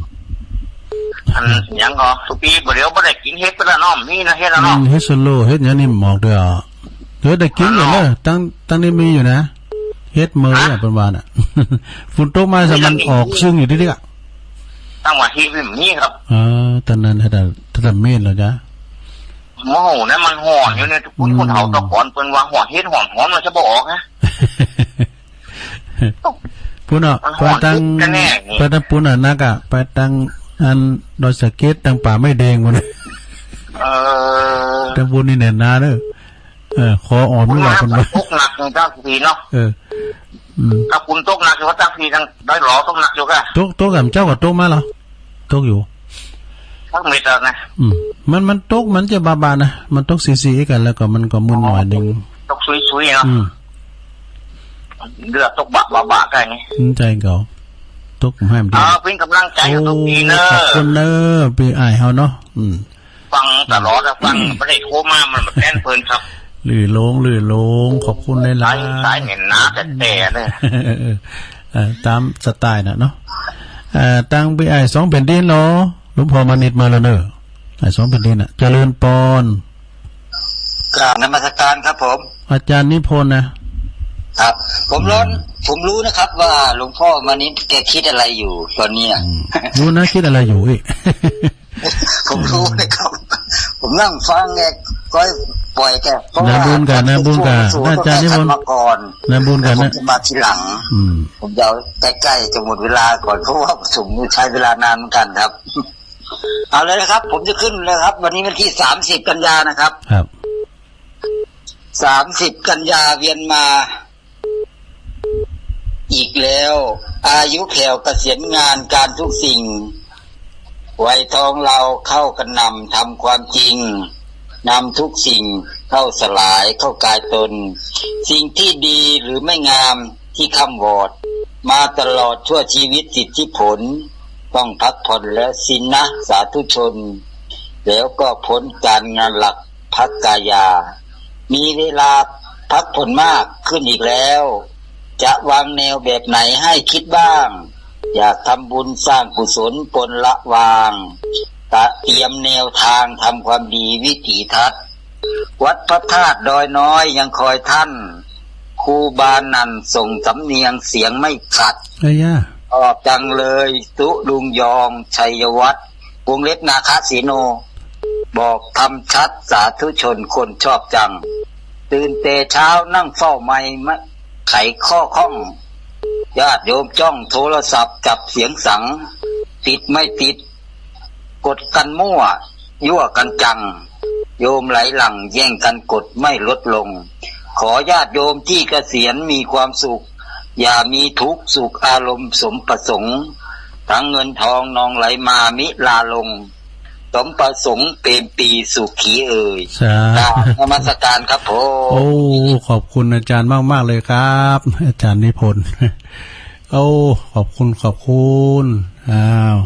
อันหยังก็ สุปีบ่เดี๋ยวบ่ได้กิ๋นเห็ดไปแล้วเนาะ มีนะเห็ดแล้วเนาะ อืม เห็ดสโลว์ เห็ดหยังนี่หมอกด้วยอ่ะ เดี๋ยวได้กิ๋นอยู่เนอะ อ๋อ ตั้ง ตั้งนี้มีอยู่นะ เห็ดเมยอ่ะ ฮะ เปิ้นว่าน่ะ ฝนตกมาสะมันออกซึ่งอยู่ดิ๊กๆ อ่ะ เอ ตั้งว่าเห็ดมันมีครับ เออ ต๋อนนั้นถ้า ถ้าเม็ดแล้วจ้ะ โอ้โห นั้นมันฮ้อนอยู่เนี่ย คน อืม คนเฒ่าตะก่อนเปิ้นว่าฮ้อน เห็ดฮ้อน ฮ้อนมันจะบ่ออกนะ ปู๊นเนาะ มันฮ้อน ไปตัง กันแน่นี่ ไปตังปู๊นน่ะนักอะ ไปตังอันดอยสะเก็ด ตังป่าไม้แดงปู๊น เออ ตังปู๊นนี่แน่นหนาเด้อ เออ คออ่อนไม่ไหว ปู๊นว่า ปู๊นว่า ตกหนักในตังปีเนาะ เออ อืม ถ้าปู๊นตกหนักอยู่ว่าตังปีตังดอยหลอตกหนักอยู่กะ ตก ตกอะ เจ้าก็ตกมาเหรอ ตกอยู่ ตักเม็ดแล้วนะ อืม มัน มันตก มันจะบาๆ นะ มันตกสีๆ กั๋น แล้วก็มันก็มึนหน่อยนึ่ง ตกซุยๆ เนาะ อืม เลือดตกบะๆ กั๋นนี่ อืม ใจ้เก่า ตกหื้มดี อ่า เป๋นก๋ำลังใจ๋ โอ้ ตกดีเน่อ ขอบคุณเน่อ ปี้อ้ายเฮาเนาะ อืม ฟังตลอดอะ ฟัง บ่ได้โทรมา มันบ่แตนเปิ้นครับ ลื่นลง ลื่นลง ขอบคุณหลายๆ สาย สายเหม็นหนาแต่ๆ เลย เออ ต๋ามสไตล์น่ะเนาะ เอ่อ ตังปี้อ้ายสองแผ่นดินเนาะ หลวงพ่อมานิตมาแล้วเน่อ อ้ายสองแผ่นดินน่ะ เจริญปอน กราบนมัสการครับผม อาจ๋ารย์นิพนธ์นะ ครับ ผมร้อน อืม ผมรู้นะครับว่าหลวงพ่อมานิตแกคิดอะไรอยู่ต๋อนเนี้ย อืม รู้นะ คิดอะไรอยู่อี้ ผมรู้นะครับ ผมนั่งฟังไง ก็ปล่อยแก เพราะว่า นาบุญก่อน นาบุญก่อน ผมเป็นผู้อาวุโส อาจ๋ารย์นิพนธ์ ตั้งแต่ท่านมาก่อน นาบุญก่อนนะ แล้วผมจะมาทีหลัง อืม ผมจะเอาใกล้ๆ จะหมดเวลาก่อน เพราะว่าผมใช้เวลานานเหมือนกันครับ เอาเลยนะครับ ผมจะขึ้นเลยครับ วันนี้วันที่สามสิบกันยานะครับ ครับ สามสิบกันยาเวียนมา อีกแล้ว อายุแผ่วเกษียณงานการทุกสิ่ง วัยทองเราเข้ากระหน่ำทำความจริง นำทุกสิ่งเข้าสลายเข้ากายตน สิ่งที่ดีหรือไม่งามที่ค่ำวอด มาตลอดชั่วชีวิตสิทธิผล ต้องพักผ่อนแล้วสินะสาธุชน แล้วก็พ้นการงานหลัก พักกายา มีเวลาพักผ่อนมากขึ้นอีกแล้ว จะวางแนวแบบไหนให้คิดบ้าง อยากทำบุญสร้างกุศลปลดละวาง เตรียมแนวทางทำความดีวิถีทัศน์ วัดพระธาตุดอยน้อยยังคอยท่าน ครูบานั่นส่งสำเนียงเสียงไม่ขัด เอ้ยยะ ชอบจังเลย ตุ๊ลุงยอง ชัยวัฒน์ วงเล็บนาคเสโน บอกธรรมชัดสาธุชนคนชอบจัง ตื่นแต่เช้านั่งเฝ้าไมค์ไขข้อข้อง ญาติโยมจ้องโทรศัพท์จับเสียงสัง ติดไม่ติด กดกันมั่ว ยั่วกันจัง โยมไหลหลั่งแย่งกันกดไม่ลดลง ขอญาติโยมที่เกษียณมีความสุข อย่ามีทุกข์สุขอารมณ์สมประสงค์ ทั้งเงินทองนองไหลมามิลาลง สมประสงค์เปรมปรีสุขีเอ่ย สาธุ กราบนมัสการครับผม โอ้ ขอบคุณอาจ๋ารย์มากๆ เลยครับ อาจ๋ารย์นิพนธ์ โอ้ ขอบคุณ ขอบคุณ อ้าว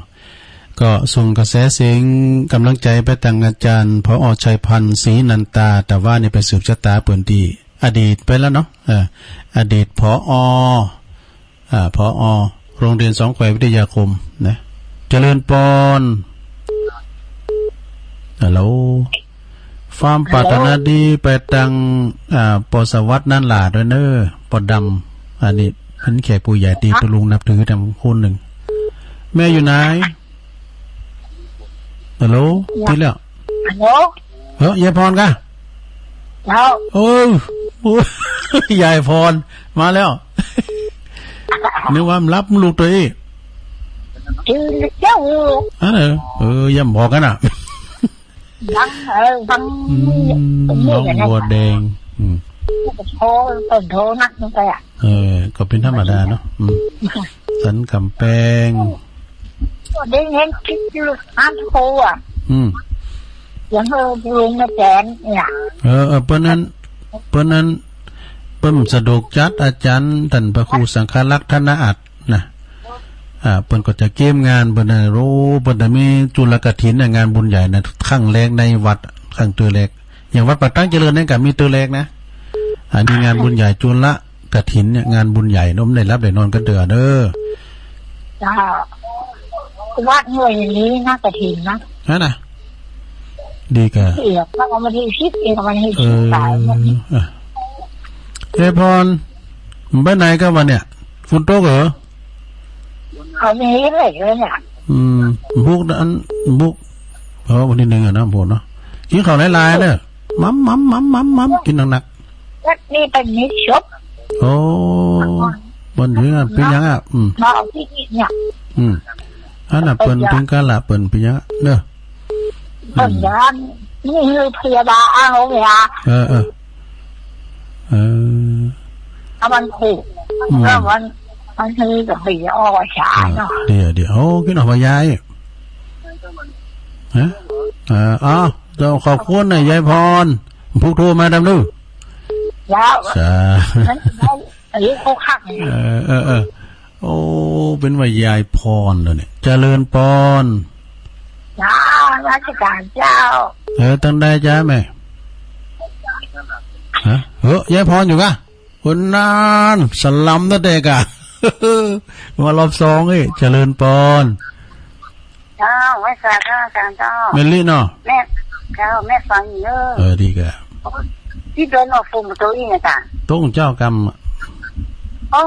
ก็ส่งกระแสเสียงก๋ำลังใจ๋ไปตังอาจ๋ารย์ ผอ. ชัยพันธ์ ศรีนันตา แต่ว่านี่ไปสืบชะตาเปิ้นตี้อดีตไปแล้วเนาะ เออ อดีต ผอ. อ่า ผอ. โรงเรียนสองแคววิทยาคมนะ เจริญปอน ฮัลโหล ความปรารถนาดีไปตัง อ่า ปอ สวัสดิ์ นันหลาด้วยเน่อ ปอดำ อันนี้เป๋นแขกผู้ใหญ่ตี้ตุ๊ลุงนับถือตังคนนึ่ง แม่อยู่ไหน ฮัลโหล ติดแล้ว ฮัลโหล เฮ้ย ยายพรกะ เจ้า เออ โอ้ย ยายพร มาแล้ว นึกว่ามันหลับลูกตัวอี้ จื้อเจ้า เออ เออ อย่าบอกกั๋นน่ะ บัง เออ บัง อืม นี่ น้องบัวแดง อืม โทร โทรนัดมันไปอะ เออ ก็เป๋นธรรมดาเนาะ อืม สันกำแปง ได้ยินคลิปอยู่ ห้ามโทรอะ อืม เสียงเออ ลุงมาแสนเนี่ย เออ เออ เปิ้นนั้น เปิ้นนั้น เปิ้นสะดวกจัด อาจ๋ารย์ต้านพระครูสังฆรักษ์ ธนอัตถ์นะ อ่า เปิ้นก็จะเกียมงาน เปิ้นน่ะ โอ้ เปิ้นจะมีจุลกฐินน่ะ งานบุญใหญ่นะ ครั้งแรกในวัด ครั้งเตื้อแรก อย่างวัดป่าตั้งเจริญนี่ก็มีเตื้อแรกนะ อ่า มีงานบุญใหญ่จุลกฐินเนี่ย งานบุญใหญ่เนาะ ได้หลับได้นอนกั๋นเตื้อเน่อ เจ้า วัดหน่วยนี้นะ กฐินนะ นั่นน่ะ ดีกะ เสีย พระเอามาที่สิบเอง เอามาที่ เออ สิบสามวันนี้ อ่ะ ยายพร ไปไหนกะวันเนี่ย ฝนตกเหรอ เอาไม่เห็นเลยเนี่ย อืม บุกอัน บุก เพราะวันที่หนึ่งอะนะ บุกเนาะ กิ๋นข้าวหลายๆ เน่อ หม่ำๆๆๆ กิ๋นหนักๆ นี่เปิ้นมีศพ โอ้ เปิ้นเป๋น เป๋นหยังอะ อืม มาเอาตี้นี่เนี่ย อืม อันนั้นเปิ้นเป๋นก้าละ เปิ้นเป๋นหยังอะ เน่อ เปิ้น อืม ยา นี่คือพยาบาลเอาเนี่ย เออ เออ เออ เอามันผูก อืม แล้วมัน มันคือกับผีออกฉายเนาะ เดี๋ยว เดี๋ยว โอ้ กิ๋นออกมายาย ฮะ อ่า อ้าว เจ้า ขอบคุณนะ ยายพร ผู้โทรมาดำลูก แล้ว จ้า มันได้ อายุเขาคัก เออ เออ เออ โอ้ เป๋นว่ายายพรแล้วเนี่ย เจริญปอน จ้า นมัสก๋านเจ้า เออ ตังใดจ๊ะแม่ ฮะ เออ ยายพรอยู่กะ โอ้ นาน สลัมนะเด็กอะ มารอบสองเอ้ย เจริญปอน เจ้า ไหว้สาธุอาจารย์เจ้า แม่นลิเนาะ แม่ เจ้า แม่ฟังอยู่เน่อ เออ ดีกะ ตี้เปิ้นออกfunnyตัวอี้นะจ๊ะ ตกเจ้ากรรมอะ โอ้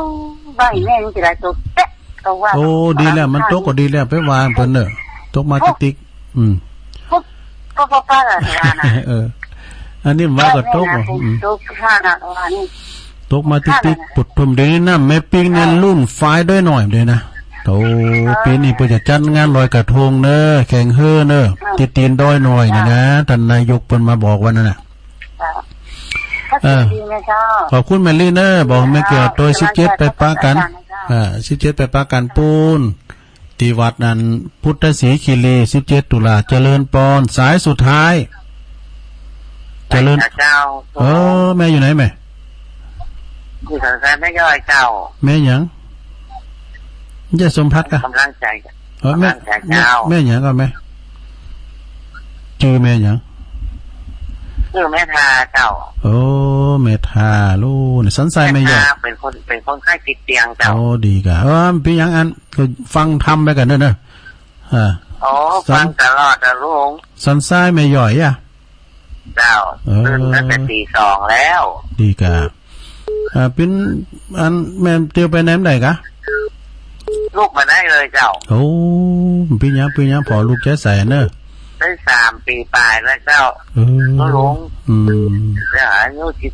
บ้านแม่นี่จะได้ตัวเป๊ะ ก็ว่า โอ้ ดีแล้ว มันตกก็ดีแล้ว ไปว่าเปิ้นเน่อ ตกมาติ๊กๆ อืม ปุ๊บ ปุ๊บ ปุ๊บ ปุ๊บ ปุ๊บ อะไรวะนะ เออ อันนี้ว่าก็ตก แม่นะ อืม ตกข้างอะ ว่านี่ ตกมาติ๊กๆ ปุดทุ่ม เดี๋ยวนี้น้ำแม่ปิงเนี่ย เออ ลุ่นฝายด้วยหน่อยเดียวนะ โอ้ เออ ปี๋นี้เปิ้นจะจัดงานลอยกระทงเน่อ แข่งเฮ่อเน่อ เออ ตี้ตี๋นดอยหน่อยนี่นะ เออ ต้านนายกเปิ้นมาบอกวันนั้นน่ะ เออ ก็ดีนะเจ้า ขอบคุณแม่ลิเน่อ บอกแม่เกี่ยวตวย เจ้า สิบเจ็ดไปปะกั๋น เจ้า อ่า สิบเจ็ดไปปะกั๋นปู๊น ตี้วัดนั้น พุทธศรีคีรี สิบเจ็ดตุลา เจริญปอน สายสุดท้าย เจริญ เจ้า เออ แม่อยู่ไหนแม่ อยู่สันทรายแม่ย่อยเจ้า แม่หยัง ยายสมภัทรกะ กำลังใจ๋ เออ แม่ กำลังใจ๋ แม่ เจ้า แม่หยังกะแม่ จื้อแม่หยัง จื้อแม่ทาเจ้า โอ้ แม่ทา ลูกนี่ สันทรายแม่ย่อย แม่ทาเป๋นคน เป๋นคนไข้ติดเตียงเจ้า โอ้ ดีกะ เออ เป๋นหยังอัน ก็ฟังธรรมไปกั๋นเน่อเน่อ อ่า โอ้ สัน ฟังตลอดนะลุง สันทรายแม่ย่อยอะ เจ้า เออ ตื่นตั้งแต่ตีสองแล้ว ดีกะ อ่า เป๋น อัน แม่เตียวไปไหนบ่ได้กะ ลุกบ่ได้เลยเจ้า โอ้ เป๋นหยัง เป๋นหยัง ผ่อลุกใจ๊ใส่เน่อ ได้สามปี๋ป๋ายแล้วเจ้า เออ ก็ลุง อืม แล้วอายุสิบ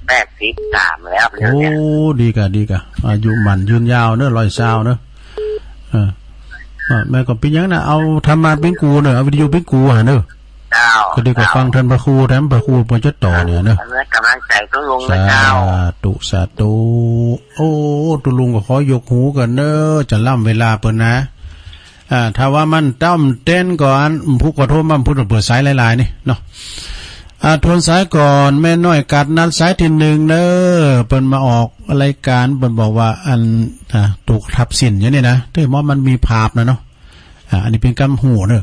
แปดสิบสามแล้ว โอ้ เนี่ย ดีกะ ดีกะ อายุหมั้นยืนยาวเน่อ ร้อยซาวเน่อ เออ อ่า แม่ก็เป๋นหยังนะ เอาธรรมะเป๋นครูเน่อ เอาวิทยุเป๋นครูหาเน่อ เจ้า ก็ดีกว่า เจ้า ฟังต้านพระครู ต้านพระครูเปิ้นจะต่อเนี่ยเน่อ อันนี้กำลังใจ๋ตุ๊ลุงนะเจ้า สาธุ สาธุ โอ้ ตุ๊ลุงก็ขอยกหูก่อนเน่อ จะล้ำเวลาเปิ้นนะ อ่า ถ้าว่ามันต้ำเต้นก่อน ผู้ขอโทษ มันพูดเปิดสายหลายๆ นี่เนาะ อ่า ทวนสายก่อน แม่น้อยกาดนัดสายตี้หนึ่งเน่อ เปิ้นมาออกรายก๋าน เปิ้นบอกว่าอัน อ่า ถูกทับสินอยู่นี่นะ แต่ว่ามันมีภาพนะเนาะ อ่า อันนี้เป๋นกำหูเน่อ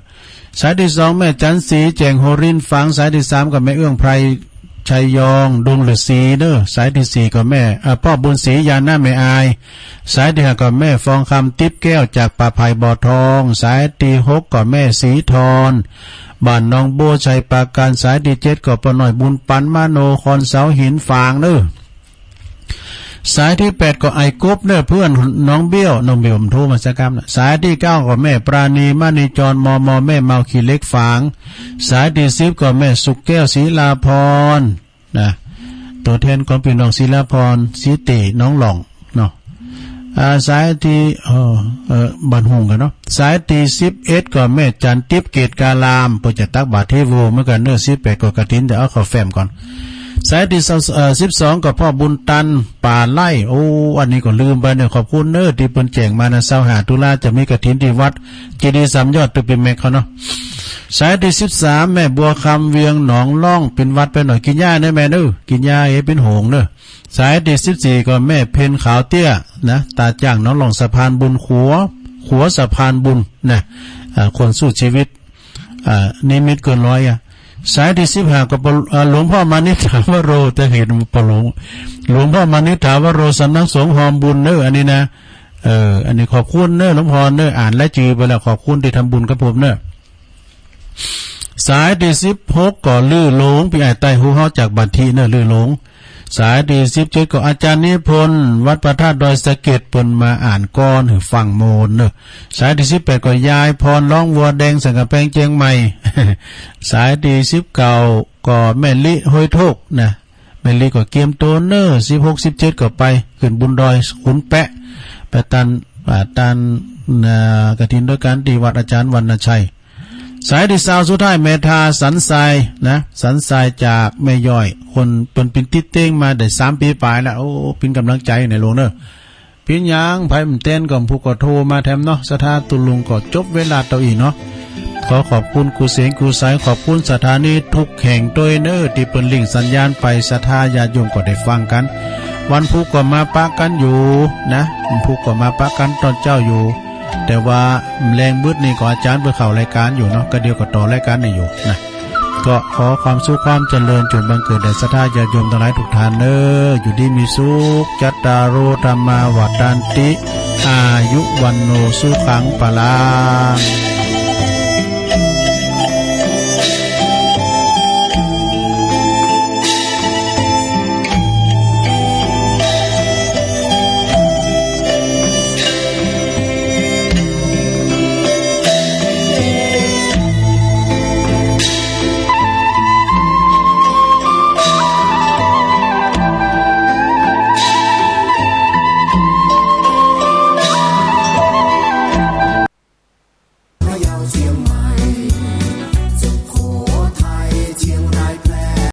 สายตี้สอง แม่จันทร์ศรี แจ่งโฮรินทร์ฝาง สายตี้สามก็แม่เอื้องไพร ชัยยอง ดงฤๅษีเน่อ สายตี้สี่ก็แม่ อ่า ป้อบุญศรี ญาณแม่อาย สายตี้ห้าก็แม่ฟองคำ ติ๊บแก้ว จากป่าไผ่บ่อทอง สายตี้หกก็แม่ศรีทร บ้านหนองบัว ชัยปราการ สายตี้เจ็ดก็ป้อน้อยบุญปัน มโนคร เสาหิน ฝางเน่อ สายตี้แปดก็ไอ้กบเน่อ เปื้อนน้องเบี้ยว น้องเบี้ยวมันโทรมาสักกำนะ สายตี้เก้าก็แม่ปราณี มณีจร มม แม่เมา ขี้เหล็ก ฝาง สายตี้สิบก็แม่สุขแก้ว ศิลาพร นะ ตั๋วแทนของปี้น้องศิลาพร ศรีเต หนองหล่อง เนาะ อ่า สายตี้ เอ่อ เอ่อ บ้านหุ่งกั๋นเนาะ สายตี้สิบเอ็ดก็แม่จันทร์ติ๊บ เกตการาม เปิ้นจะตักบาตรเทโวเหมือนกั๋นเน่อ สิบแปดก็กฐิน แต่เอาเข้าแฟ้มก่อน สายตี้ เอ่อ สิบสองก็ป้อบุญตัน ป่าไร่ โอ้ อันนี้ก็ลืมไปเน่อ ขอบคุณเน่อ ตี้เปิ้นแจ้งมานะ ซาวห้าตุลาจะมีกฐินตี้วัดเจดีย์สามยอด ตึกปีแม็กเขาเนาะ สายตี้สิบสาม แม่บัวคำ เวียงหนองล่อง เป๋นหวัดไปหน่อย กิ๋นยาเน่อแม่เน่อ กิ๋นยาเป๋นหงเน่อ สายตี้สิบสี่ก็แม่เพ็ญขาวเตี้ยนะ ตาจ้างหนองล่อง สะพานบุญขัว ขัวสะพานบุญนะ อ่า คนสู้ชีวิต อ่า นิมิตเกินร้อยอะ สายตี้สิบห้าก็ป้อ อ่า หลวงพ่อมานิษฐาวโร จะเห็นป้อหลวง หลวงพ่อมานิษฐาวโร สำนักสงฆ์ฮอมบุญเน่อ อันนี้นะ เออ อันนี้ขอบคุณเน่อ หลวงพ่อเน่อ อ่านรายจื้อไปแล้ว ขอบคุณตี้ทำบุญกับผมเน่อ สายตี้สิบหกก็ลือหลง ปี้อ้ายใต้ฮู้เฮาจากบันทีเน่อ ลือหลง สายตี้สิบเจ็ดก็อาจ๋ารย์นิพนธ์ วัดพระธาตุดอยสะเก็ด เปิ้นมาอ่านกลอนหื้อฟังโมนเน่อ สายตี้สิบแปดก็ยายพร ร้องวัวแดง สันกำแพงเจียงใหม่ สายตี้สิบเก้าก็แม่ลิ ห้วยโทก นะ แม่ลิก็เกียมตั๋วเน่อ สิบหก สิบเจ็ดก็ไปขึ้นบุญดอยขุนแปะ ไปตัน อ่า ตัน อ่า กฐินด้วยกั๋นตี้วัดอาจ๋ารย์วรรณชัย สายตี้ซาวสุดท้าย แม่ทา สันทราย นะ สันทรายจากแม่ย้อย คนเปิ้นปินติ๊ดเต๊งมาได้สามปี๋ป๋ายแล้ว โอ้ ปินก๋ำลังใจ๋ในหลวงเน่อ ปินหยัง ใผบ่เต้นก็ ผู้ก็โทรมาแถมเนาะ ศรัทธาตุ๊ลุงก็จบเวลาเต้าอี้เนาะ ขอขอบคุณกู้เสียงกู้สาย ขอบคุณสถานีทุกแห่งตวยเน่อ ตี้เปิ้นลิงก์สัญญาณไป ศรัทธาญาติโยมก็ได้ฟังกั๋น วันพูกก็มาปะกั๋นอยู่นะ วันพูกก็มาปะกั๋นต๋อนเจ๊าอยู่ แต่ว่าแลงมืดนี่ก็อาจ๋ารย์เปิ้นเข้ารายก๋านอยู่เนาะ ก็เดี๋ยวก็ต่อรายก๋านนี้อยู่นะ ก็ขอความสุขความเจริญจ๋งบังเกิดแด่ศรัทธาญาติโยมตังหลายทุกท่านเน่อ อยู่ดีมีสุข จัตตาโร ธัมมา วัฑฒันติ อายุ วัณโณ สุขัง พลัง